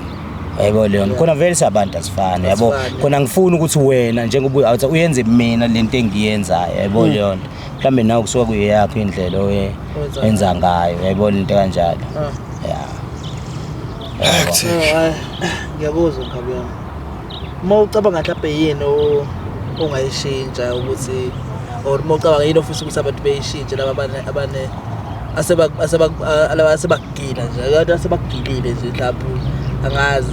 [SPEAKER 3] uyayibona leyo nto. Khona vele sabantu asifani, yabo.
[SPEAKER 1] Asifani.
[SPEAKER 3] Khona ngifuni ukuthi wena njengoba uyi-out uyenze mina lento engiyenzayo, uyayibona leyo nto. Mhlawumbe nawe kusuka kuyeyakho indlela
[SPEAKER 1] Owenza
[SPEAKER 3] enza ngayo, uyayibona into kanjalo. Ya.
[SPEAKER 1] Oh, hayi, ngiyakuzwa nkabi yami. Uma ucabanga mhlawumbe yini ongayishintsha ukuthi, or uma ucabanga yini ofisa ukuthi abantu beyishintshe, laba abane aseba aseba laba asebakugila nje, abantu asebakugilile nje mhlawumbe, angazi.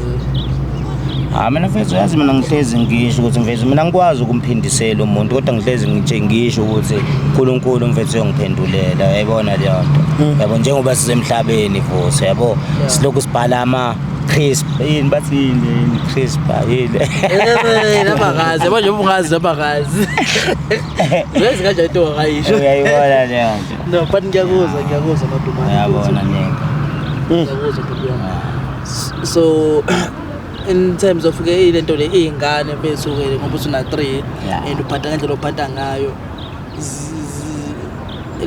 [SPEAKER 3] Ha, mina mfethu, yazi mina ngihlezi ngisho ukuthi mfethu mina ngikwazi ukumphindisela umuntu, kodwa ngihlezi ngitshe ngisho ukuthi uNkulunkulu mfethu uyongiphendulela, uyayibona leyo nto, yabo. Njengoba sisemhlabeni vuso, yabo, silokhu sibhala ama crisp, yini bathi, yini yini crisp, yini.
[SPEAKER 1] Nabakazi yabo nje, ungazi nabakazi uyazi kanjani into ongayisho.
[SPEAKER 3] Uyayibona leyo nto.
[SPEAKER 1] No, but ngiyakuzwa, ngiyakuzwa madumane.
[SPEAKER 3] Uyabona nyenga.
[SPEAKER 1] Ngiyakuzwa bhuti wami. So in terms of ke ile nto le, iy'ngane mfethu ke, ngoba usuna 3 and uphatha ngendlela ophatha ngayo,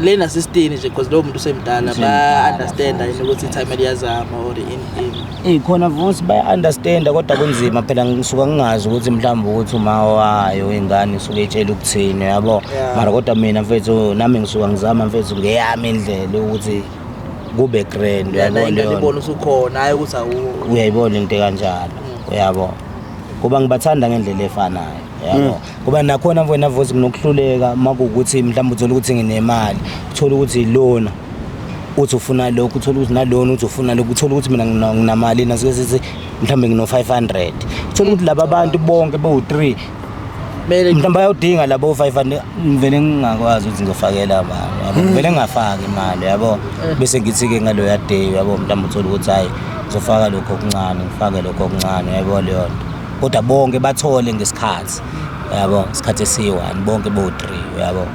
[SPEAKER 1] lena sistini nje, because lowo muntu usemdala,
[SPEAKER 3] Usemdala,
[SPEAKER 1] ba-understanda yini ukuthi i-timer liyazama or in
[SPEAKER 3] Eh, khona vusi, baya-understanda, kodwa kunzima phela. Ngisuka ngingazi ukuthi mhlawumbe ukuthi uma wayo ingane isuke itshela ukuthini, yabo. Mara kodwa mina mfethu, nami ngisuka ngizama mfethu ngeyami indlela ukuthi kube grand,
[SPEAKER 1] Lana
[SPEAKER 3] uyabona
[SPEAKER 1] ingane
[SPEAKER 3] leyo nto.
[SPEAKER 1] ibona usukhona, hhayi ukuthi awu.
[SPEAKER 3] Uyayibona into ekanjalo, uyabo, kuba ngibathanda ngendlela efanayo, yabo, kuba nakhona wena vusi kunokuhluleka uma kuwukuthi mhlawumbe uthola ukuthi nginemali, uthola ukuthi lona uthi ufuna lokhu, uthola ukuthi nalona uthi ufuna lokhu, uthola ukuthi mina nginamali, nasuke sithi mhlawumbe ngino-500, uthola ukuthi laba bantu bonke bowu-3
[SPEAKER 1] Kumele
[SPEAKER 3] mhlawumbe bayawudinga labo 500. Ngivele ngingakwazi ukuthi ngizofakela imali, yabo, ngivele ngingafaki imali, yabo. Bese ngithi-ke ngaloya day, yabo, mhlawumbe uthole ukuthi hhayi, ngizofaka lokho okuncane, ngifake lokho okuncane, yabo leyo nto, kodwa bonke bathole ngesikhathi, yabo, isikhathi esiyi-one, bonke bowu-three, yabo.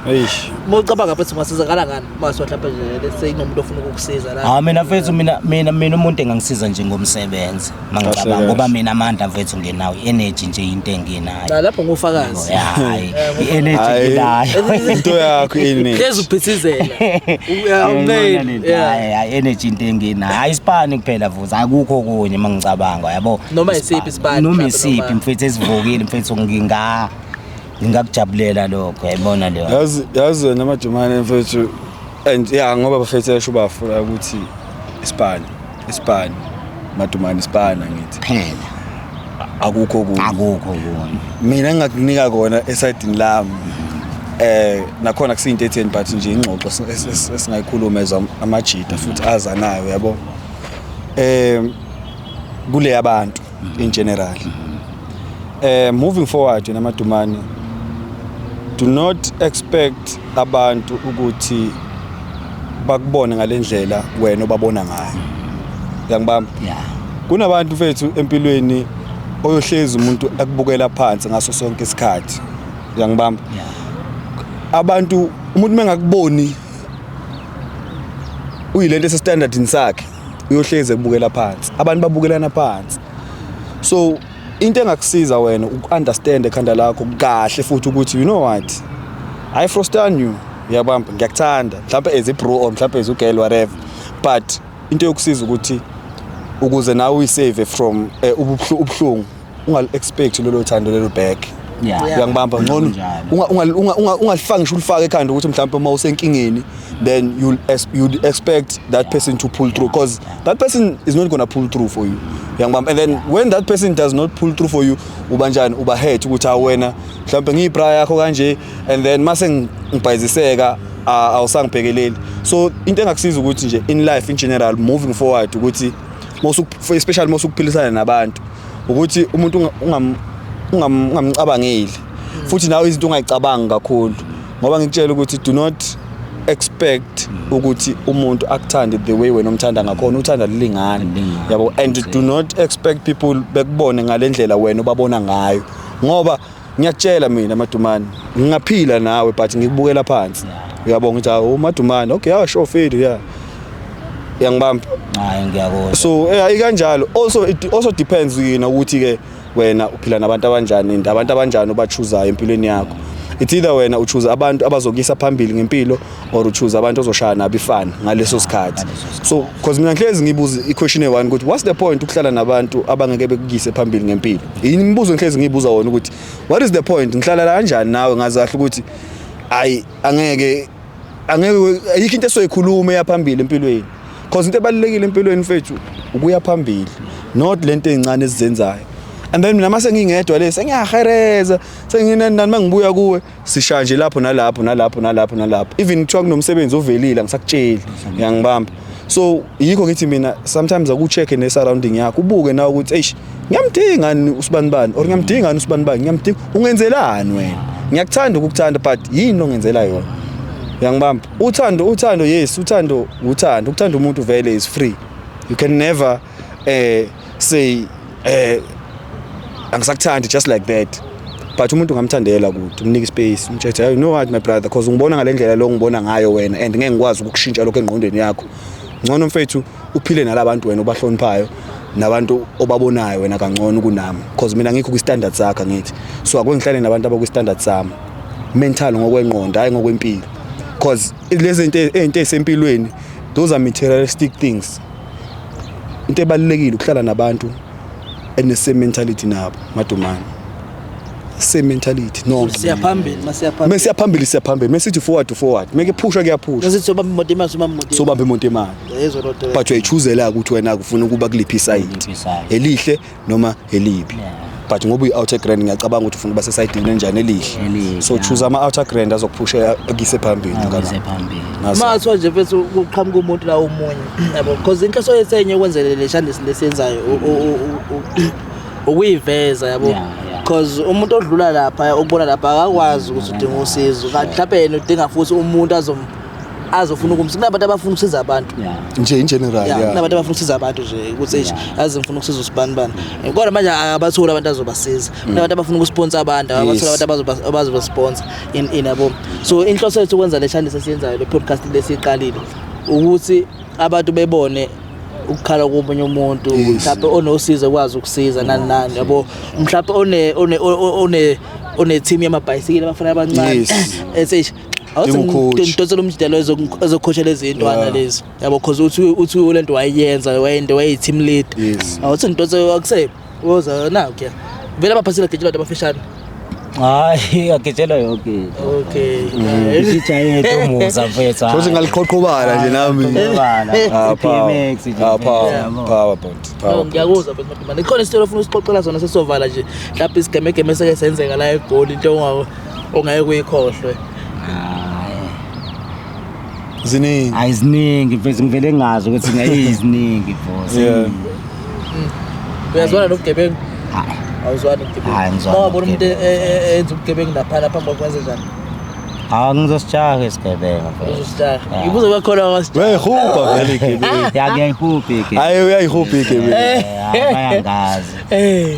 [SPEAKER 2] Eish.
[SPEAKER 1] Uma ucabanga mfethu, ungasizakala ngani uma kuthiwa mhlawumbe nje, let's say, kunomuntu ofuna ukukusiza la?
[SPEAKER 3] Hawu, mina mfethu, mina umuntu engangisiza nje ngomsebenzi mangicabanga,
[SPEAKER 2] Kahle.
[SPEAKER 3] ngoba mina amandla mfethu ngenawo, i-energy nje into enginayo.
[SPEAKER 1] La lapho ngufakazi.
[SPEAKER 3] Ya, hayi, i-energy
[SPEAKER 2] Hayi.
[SPEAKER 3] nginayo.
[SPEAKER 2] Into yakho ini.
[SPEAKER 1] Hlezi uphithizela. Uyawumeli. Yeah.
[SPEAKER 3] Hayi, hayi, energy into enginayo, hayi, isipani kuphela vuza, akukho okunye mangicabanga, yabo.
[SPEAKER 1] Noma isiphi isipani,
[SPEAKER 3] Noma
[SPEAKER 1] mhlawumbe
[SPEAKER 3] isiphi mfethu esivukile mfethu, ngingakujabulela lokho, yayibona leyo.
[SPEAKER 2] Yazi wena Madumane mfethu, and yeah, ngoba bafethu esho bafuna ukuthi isipani, isipani Madumane, isipana ngithi
[SPEAKER 3] Phela.
[SPEAKER 2] Akukho kunye.
[SPEAKER 3] Akukho kunye.
[SPEAKER 2] Mina engakunika kona esayidini lami, nakhona kusiyinto etheni, but nje ingxoxo esingayikhuluma as amajida futhi azanayo, yabo, kule yabantu in general, moving forward naMadumane, do not expect abantu ukuthi bakubone ngalendlela wena obabona ngayo, uyangibamba?
[SPEAKER 3] Yeah.
[SPEAKER 2] Kunabantu mfethu empilweni oyohlezi umuntu akubukela phansi ngaso sonke isikhathi, uyangibamba?
[SPEAKER 3] Yeah.
[SPEAKER 2] Abantu, umuntu mengakuboni uyilento esestandardini sakhe, uyohlezi ekubukela phansi. Abantu babukelana phansi. So into engakusiza wena uku-understand ekhanda lakho kahle futhi ukuthi, you know what, I understand you, uyabamba, ngiyakuthanda mhlawumbe as a bro or mhlawumbe as a girl, whatever, but into yokusiza ukuthi ukuze nawe uyisave from ubuhlungu, ungal-expect lolo thando lelo back. Uyangibamba ngcono.
[SPEAKER 3] Kunjalo.
[SPEAKER 2] Ungalifaki ngisho ulifake ekhanda ukuthi mhlawumbe uma usenkingeni, then you'll expect that person to pull through, because that person is not gonna pull through for you, uyangibamba? And then when that person does not pull through for you, uba njani? Uba hurt ukuthi hawu wena, mhlawumbe ngiyibra yakho kanje, and then mase ngibhayiziseka, awusangibhekeleli. So into engakusiza ukuthi nje in life in general, moving forward, ukuthi especially mosukuphilisana nabantu, ukuthi umuntu ungamcabangeli futhi nawe izinto ungayicabangi kakhulu, ngoba ngikutshela ukuthi do not expect ukuthi umuntu akuthande the way wena umthanda ngakhona. Uthanda lilingane.
[SPEAKER 3] Lilingane.
[SPEAKER 2] Yabo, and do not expect people bekubone ngalendlela wena obabona ngayo, ngoba ngiyakutshela mina Madumane, ngingaphila nawe but ngikubukela phansi. Uyabonga ukuthi hawu Madumane, okay, yeah, sure, fade, yeah, uyangibamba?
[SPEAKER 3] Hayi, ngiyakuzwa.
[SPEAKER 2] So ikanjalo. Also it also depends yina ukuthi ke wena uphila nabantu abanjani and abantu abanjani obachuzayo empilweni yakho. It's either wena uchoose abantu abazokuyisa phambili ngempilo or uchoose abantu ozoshaya nabo ifana ngaleso sikhathi. So because mina ngihlezi ngibuza i-question eyi-one ukuthi what's the point ukuhlala nabantu abangeke bekuyise phambili ngempilo? Yini imibuzo ngihlezi ngiyibuza wona ukuthi what is the point, ngihlala la kanjani nawe, ngazi kahle ukuthi ayi, angeke ayikho into esoyikhuluma eyaphambili empilweni, because into ebalulekile empilweni mfethu ukuya phambili, not lento ezincane esizenzayo. And then mina mase ngingedwa le sengiyahereza, senginani nani, mangibuya kuwe sishaya nje lapho nalapho nalapho nalapho nalapho, even kuthiwa kunomsebenzi ovelile angisakutsheli, ngiyangibamba. So yikho ngithi mina sometimes akucheck ne surrounding yakho, ubuke nawe ukuthi eish, ngiyamdinga ni usibanibani or ngiyamdinga ni usibanibani, ngiyamdinga, ungenzelani wena? Ngiyakuthanda ukukuthanda, but yini ongenzela yona? Uyangibamba? Uthando, uthando, yes, uthando, uthando, ukuthanda umuntu vele is free. You can never say angisakuthandi just like that, but umuntu ungamthandela kude, umnike ispace, umtshele, "Hey, you know what, my brother, because ngibona ngale ndlela lo ngibona ngayo wena and ngeke ngikwazi ukukushintsha lokho engqondweni yakho. Ngcono mfethu uphile nalabantu wena obahloniphayo nabantu obabonayo wena kangcono kunami, because mina ngikho kwi-standard sakho." Angithi so ake ngihlale nabantu abakwi-standard sami mental, ngokwengqondo, hayi ngokwempilo, because lezi zinto, ey'nto ey'sempilweni, those are materialistic things. Into ebalulekile ukuhlala nabantu ene-same mentality nabo, Madumane, same mentality nonke.
[SPEAKER 1] Siya phambili, masiya phambili.
[SPEAKER 2] Mesiya phambili, siya phambili. Mesithi forward to forward, meke phusha, kuyaphusha.
[SPEAKER 1] Masithi sobamba imoto imali, sobamba imoto.
[SPEAKER 2] Sobamba imoto imali.
[SPEAKER 1] Yezwa loo nto leyo.
[SPEAKER 2] But uyayichoosela ukuthi wena ufuna ukuba kuliphi isayidi.
[SPEAKER 3] Kuliphi isayidi.
[SPEAKER 2] Elihle noma elibi. But ngoba uyi-outer grand, ngiyacabanga ukuthi ufuna ukuba sesayidini enjani? Elihle.
[SPEAKER 3] Elihle,
[SPEAKER 2] So choose ama-outer grand azokuphusha akuyise phambili.
[SPEAKER 3] Akuyise phambili.
[SPEAKER 2] Ngaso.
[SPEAKER 1] Mathiwa nje mfethu kuqhamuka umuntu la omunye, yabo, because inhloso yethu enye ukwenzele le shandisi lesiyenzayo ukuyiveza, yabo, because umuntu odlula lapha ukubona lapha akakwazi ukuthi udinga usizo, kanti mhlawumbe yena udinga futhi umuntu azofuna ukumsiza. Kunabantu abafuna ukusiza abantu.
[SPEAKER 2] Nje in general.
[SPEAKER 1] Kunabantu abafuna ukusiza abantu nje ukuthi eish, yazi ngifuna ukusiza usibani bani, kodwa manje akabatholi abantu azobasiza. Kunabantu abafuna ukusponsor abantu, abatholi abantu abazobasponsor in, yabo. So inhloso yethu ukwenza le channel esiyenzayo, le podcast lesiqalile, ukuthi abantu bebone ukukhala komunye umuntu, mhlawumbe onosizo ekwazi ukusiza nani nani, yabo, mhlawumbe one team yamabhayisikili abafana abancane, ethi awuthi
[SPEAKER 2] Dinga ucoach.
[SPEAKER 1] ngidonsela umjidelo ezocoacha lezi ntwana lezi, yabo, cause uthi lento wayenza wayende wayi team lead. Awuthi ngidonse akuse woza na ke vele abaphasile gijima abantu abafishane.
[SPEAKER 3] Hayi, agitshelwa yonke into. Isijayethu umusa mfethu.
[SPEAKER 2] Futhi ngaliqhoqhobala nje nami.
[SPEAKER 3] Qhoqhobala.
[SPEAKER 2] Ah, power.
[SPEAKER 3] I-BMX nje,
[SPEAKER 2] Ah, power.
[SPEAKER 3] mfethu, yabo.
[SPEAKER 2] Power, but power.
[SPEAKER 1] No, ngiyakuzwa mfethu Madumane. Ikhona isitori ofuna usixoxela sona sesovala nje, mhlawumbe isigemegeme eseke senzeka la eGoli, into ongeke uyikhohlwe?
[SPEAKER 3] Hayi.
[SPEAKER 2] Ziningi.
[SPEAKER 3] Hayi, ziningi mfethu, ngivele ngazi ukuthi ngayiziningi, boss.
[SPEAKER 1] Uyazwana nobugebengu?
[SPEAKER 3] Hayi.
[SPEAKER 1] Awuzwani nobugebengu?
[SPEAKER 3] Hayi, ngizwana
[SPEAKER 1] Mawabona umuntu
[SPEAKER 3] nobugebengu.
[SPEAKER 1] enza ubugebengu laphana phambi kwakho, kwenze njani?
[SPEAKER 3] Hawu, ngizosijaha isigebengu mfethu.
[SPEAKER 1] Uzosijaha?
[SPEAKER 3] Yeah.
[SPEAKER 1] Ngibuze kwakhona wasijaha.
[SPEAKER 2] Uyayihubha vele igebengu.
[SPEAKER 3] Ya, ngiyayihubha igebengu.
[SPEAKER 2] Hayi, uyayihubha igebengu.
[SPEAKER 3] Bayangazi.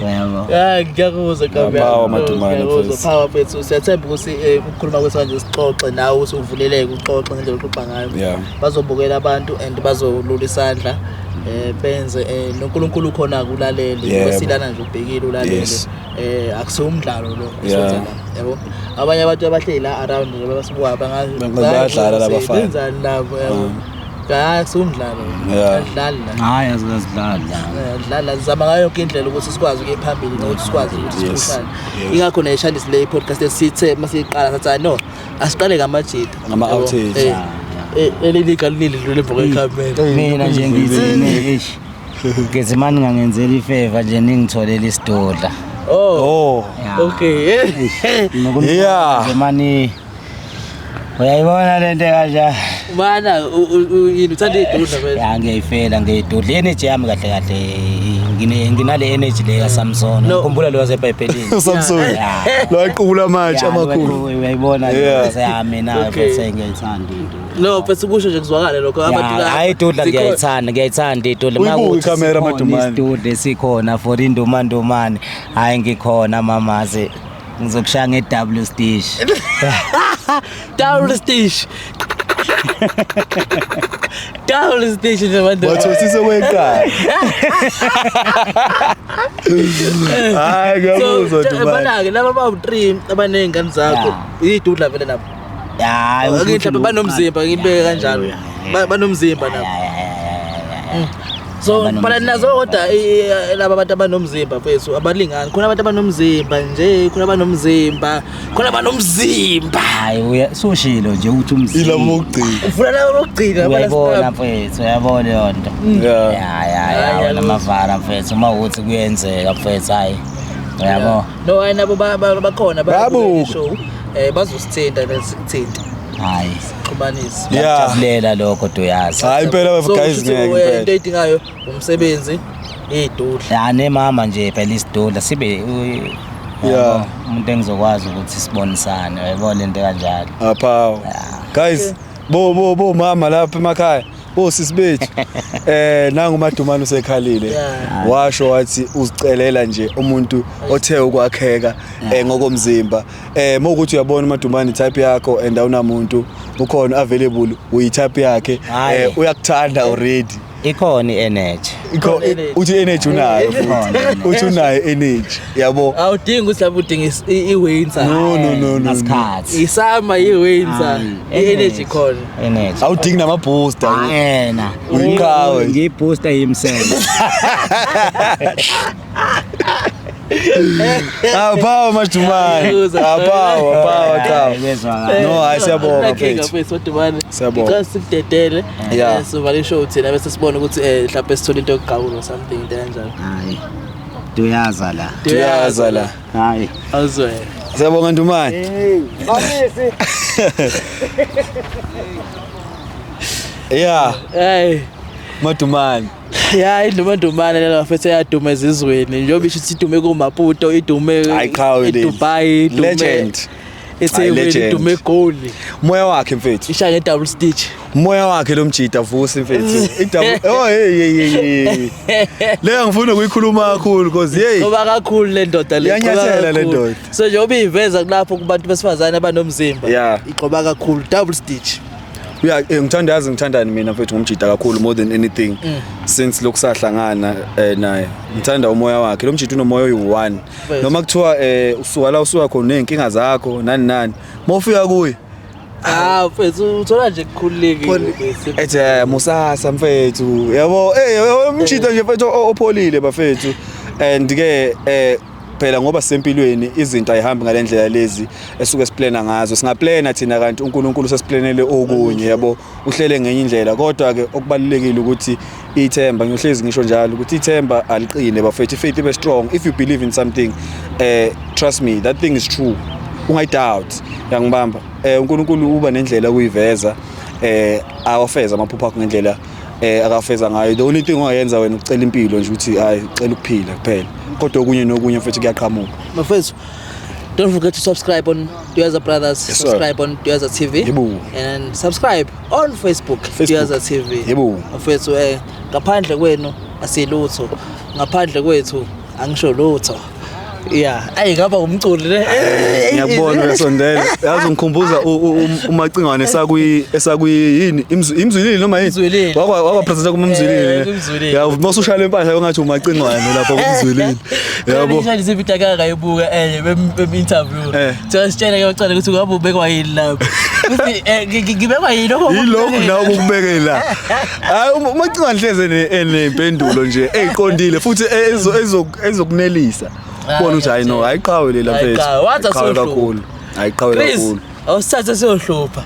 [SPEAKER 3] Yabo.
[SPEAKER 1] Ya, ngiyakuzwa Nkabi.
[SPEAKER 2] Power, Madumane,
[SPEAKER 1] Ngiyakuzwa.
[SPEAKER 2] mfethu.
[SPEAKER 1] Power mfethu. Siyathemba ukuthi ukukhuluma kwethu kanje sixoxe nawe ukuthi uvuleleke uxoxe ngendlela oxoxa ngayo. Bazobukela abantu and bazolula isandla, benze noNkulunkulu khona kulalele. Wesilana nje ubhekile ulalele. Akusiwo umdlalo lo esiwenza la, yabo. Abanye abantu abahleli la around nje basibuka
[SPEAKER 2] Bayadlala laba bafana.
[SPEAKER 1] Benzani labo, yabo. Hayi, siwumdlalo. Adlali la.
[SPEAKER 3] Hayi, azikazidlali la.
[SPEAKER 1] Dlala, zama ngayo yonke indlela ukuthi sikwazi ukuya phambili nokuthi sikwazi ukuthi siphushane. Ingakho nayishandisi le podcast esithe masiyiqala sathi, "Hayi, no, asiqale ngamajita."
[SPEAKER 2] Ngama-outage.
[SPEAKER 1] Leli liga linile dlule emva kwekhamera.
[SPEAKER 3] Mina nje ngithi eish, ngithi mani ngangenzela ifavor nje, ningitholele isidudla.
[SPEAKER 1] Oh.
[SPEAKER 2] Oh.
[SPEAKER 1] Okay.
[SPEAKER 2] Yeah.
[SPEAKER 3] Nje mani, uyayibona lento kanje.
[SPEAKER 1] Mana yini, uthanda idudla vele?
[SPEAKER 3] Ya, ngiyayifela ngiyidudla. Energy yami kahle kahle, nginale energy le kaSamson.
[SPEAKER 1] No.
[SPEAKER 3] Ngikhumbula lo wasebhayibhelini.
[SPEAKER 2] Samson.
[SPEAKER 3] Yeah.
[SPEAKER 2] Lo aqubula amatshe
[SPEAKER 3] Ya,
[SPEAKER 2] amakhulu.
[SPEAKER 3] Uyayibona
[SPEAKER 2] Yeah.
[SPEAKER 3] le yami nayo, bese ngiyayithanda into.
[SPEAKER 1] No, bese kusho nje kuzwakale lokho abantu la.
[SPEAKER 3] Hayi, idudla ngiyayithanda, ngiyayithanda idudla.
[SPEAKER 2] Uyibuke
[SPEAKER 3] Makuthi
[SPEAKER 2] ikhamera,
[SPEAKER 3] sikhona
[SPEAKER 2] Madumane.
[SPEAKER 3] isidudla esikhona for indumandumane, hayi, ngikhona mamazi, ngizokushaya nge-double stitch.
[SPEAKER 1] Double stitch. Double stitch nje bantu.
[SPEAKER 2] Wathosisa kweqala. Hayi, ngiyakuzwa
[SPEAKER 1] So
[SPEAKER 2] Dumane.
[SPEAKER 1] bana-ke laba bawu-3 abaney'ngane zakho, iy'dudla vele nabo.
[SPEAKER 3] Hayi.
[SPEAKER 1] Ake mhlawumbe banomzimba, ngibeke kanjalo. Banomzimba nabo. So
[SPEAKER 3] Banomzimba.
[SPEAKER 1] phela nazo kodwa laba abantu abanomzimba, mfethu, abalingani. Khona abantu abanomzimba nje, khona abanomzimba, khona abanomzimba.
[SPEAKER 3] Hayi, uya sushilo nje ukuthi umzimba.
[SPEAKER 2] Ilabo bokugcina.
[SPEAKER 1] Ufuna laba bokugcina.
[SPEAKER 3] Uyayibona mfethu, uyayibona leyo nto.
[SPEAKER 2] Yeah.
[SPEAKER 3] Ya,
[SPEAKER 1] Hayi,
[SPEAKER 3] wena mavara mfethu, uma ukuthi kuyenzeka mfethu, hayi, uyabo.
[SPEAKER 1] No, hayi, nabo bakhona
[SPEAKER 2] Bayabuka.
[SPEAKER 1] bayabuka show. Bazosithinta, besikuthinta.
[SPEAKER 3] Hayi.
[SPEAKER 1] Xhumanise.
[SPEAKER 3] Ngiyakujabulela lokho, Duyazi.
[SPEAKER 2] Hayi impela
[SPEAKER 1] So,
[SPEAKER 2] guys,
[SPEAKER 1] kusho ukuthi
[SPEAKER 2] ngeke
[SPEAKER 1] into
[SPEAKER 2] impela.
[SPEAKER 1] eyidingayo umsebenzi, iy'dudla.
[SPEAKER 3] Ya, nemama nje phela isidudla sibe
[SPEAKER 2] Yeah.
[SPEAKER 3] uyabo, umuntu engizokwazi ukuthi sibonisane, uyayibona lento kanjalo.
[SPEAKER 2] Aphawu. Guys, bo mama lapha emakhaya. Bo sisi bethu. Nangu Madumane usekhalile.
[SPEAKER 1] Yeah.
[SPEAKER 2] Washo wathi uzicelela nje umuntu othe ukwakheka ngokomzimba. Mawukuthi uyabona uMadumane type yakho and awunamuntu, ukhona available, uyi type yakhe.
[SPEAKER 3] Hayi.
[SPEAKER 2] Uyakuthanda already.
[SPEAKER 3] Ikhona i-energy.
[SPEAKER 1] Ikhona energy.
[SPEAKER 2] Uthi energy unayo futhi.
[SPEAKER 3] Ikhona energy.
[SPEAKER 2] Uthi unayo energy. Yabo.
[SPEAKER 1] Awudingi ukuthi lapho udinga i-winter.
[SPEAKER 2] No.
[SPEAKER 3] Ngasikhathi.
[SPEAKER 1] Isama i-winter,
[SPEAKER 3] Hayi,
[SPEAKER 1] i-energy khona.
[SPEAKER 3] Energy.
[SPEAKER 2] Awudingi nama booster.
[SPEAKER 3] Yena.
[SPEAKER 2] Uyiqhawe.
[SPEAKER 3] Ngiyibooster himself.
[SPEAKER 2] Aphawu Madumane. Aphawu, aphawu, aphawu.
[SPEAKER 3] Kwezwakala.
[SPEAKER 2] No, hayi, siyabonga,
[SPEAKER 1] Inkinga,
[SPEAKER 2] mfethu.
[SPEAKER 1] mfethu, Madumane.
[SPEAKER 2] Siyabonga.
[SPEAKER 1] Ngicela sikudedele.
[SPEAKER 2] Yeah.
[SPEAKER 1] Sivale ishow thina bese sibone ukuthi mhlawumbe sithole into yokugawula or something, into kanjalo.
[SPEAKER 3] Hayi. Duyaza la.
[SPEAKER 2] Duyaza la.
[SPEAKER 3] Hayi.
[SPEAKER 1] Awuzwele.
[SPEAKER 2] Siyabonga Ndumane.
[SPEAKER 3] Hey, mamisi.
[SPEAKER 2] Yeah,
[SPEAKER 1] Hey.
[SPEAKER 2] Madumane.
[SPEAKER 1] Ya, indumandumane lelo bafethu, eyaduma ezizweni. Njengoba isho ukuthi idume kuMaputo, idume
[SPEAKER 2] Hayi, qhawe leli.
[SPEAKER 1] eDubai, idume
[SPEAKER 2] Legend. Hayi,
[SPEAKER 1] eThekwini,
[SPEAKER 2] legend.
[SPEAKER 1] idume eGoli.
[SPEAKER 2] Moya wakhe mfethu.
[SPEAKER 1] Ishaya nge-double stitch.
[SPEAKER 2] Moya wakhe lo mjida vusi mfethu. I-double. Oh hey hey hey. Hey. Leyo ngifuna ukuyikhuluma kakhulu because hey.
[SPEAKER 1] Ngoba kakhulu le ndoda le.
[SPEAKER 2] Iyanyathela
[SPEAKER 1] igqoka
[SPEAKER 2] le
[SPEAKER 1] kakhulu.
[SPEAKER 2] ndoda.
[SPEAKER 1] So njengoba iyiveza kulapho kubantu besifazane abanomzimba.
[SPEAKER 2] Yeah.
[SPEAKER 1] Igqoka kakhulu double stitch.
[SPEAKER 2] Yeah, ngithanda, yazi ngithandani mina mfethu ngumjida kakhulu more than anything. Since lokusahlangana naye. Ngithanda umoya wakhe. Lo mjida unomoya oyi-one.
[SPEAKER 1] Mfethu.
[SPEAKER 2] Noma kuthiwa usuka la usuka khona nezinkinga zakho nani nani. Mawufika kuye
[SPEAKER 1] Ah, mfethu, uthola nje kukhululekile mfethu.
[SPEAKER 2] ethi musasa mfethu, yabo, umjida nje mfethu opholile bafethu, and ke phela ngoba sempilweni izinto ayihambi ngalendlela lezi esuke siplana ngazo. Singaplana thina kanti uNkulunkulu sesiplanele okunye, yabo, uhlele ngenye indlela. Kodwa ke okubalulekile ukuthi ithemba, ngiyohlezi ngisho njalo ukuthi ithemba aliqine bafethu, faith ibe strong. If you believe in something, trust me, that thing is true, ungayidoubt. Yangibamba, uNkulunkulu uba nendlela ukuyiveza, awafeza amaphupho akho ngendlela akafeza ngayo. The only thing ongayenza wena ukucela impilo nje, ukuthi hayi, ucela ukuphila kuphela, kodwa okunye nokunye mfethu kuyaqhamuka.
[SPEAKER 1] Mafethu, don't forget to subscribe on Duyaza Brothers,
[SPEAKER 2] Yes, sir.
[SPEAKER 1] Subscribe on Duyaza TV.
[SPEAKER 2] Yebo.
[SPEAKER 1] And subscribe on Facebook,
[SPEAKER 2] Facebook.
[SPEAKER 1] Duyaza TV.
[SPEAKER 2] Yebo.
[SPEAKER 1] Mafethu, ngaphandle kwenu asilutho. Ngaphandle kwethu angisho lutho. Yeah, ayi ngaba umculi le.
[SPEAKER 2] Ngiyakubona uyasondela. Yazi ngikhumbuza uMacingwane esakwi yini Imzwilili noma yini?
[SPEAKER 1] Imzwilili.
[SPEAKER 2] Wakwa presenter kuMzwilili.
[SPEAKER 1] KuMzwilili.
[SPEAKER 2] Ya mawusushaya impahla ungathi uMacingwane lapha kuMzwilili. Yabo.
[SPEAKER 1] Yabo. Ngisho ivideo akayibuka enye bem interview. Sitshela ke bacela ukuthi ngabe ubekwa yini lapho. Ukuthi ngibekwa yini lokho.
[SPEAKER 2] Yilokhu nawe ukubeke la. Hayi, uMacingwane hleze enempendulo nje eziqondile futhi ezokunelisa. Ubona ukuthi hayi no, ayiqhawe lela
[SPEAKER 1] Hayi
[SPEAKER 2] mfethu.
[SPEAKER 1] qhawe, wathi
[SPEAKER 2] Ayiqhawe
[SPEAKER 1] asohlupha.
[SPEAKER 2] kakhulu. Ayiqhawe
[SPEAKER 1] Chris,
[SPEAKER 2] kakhulu.
[SPEAKER 1] awusithathe siyohlupha.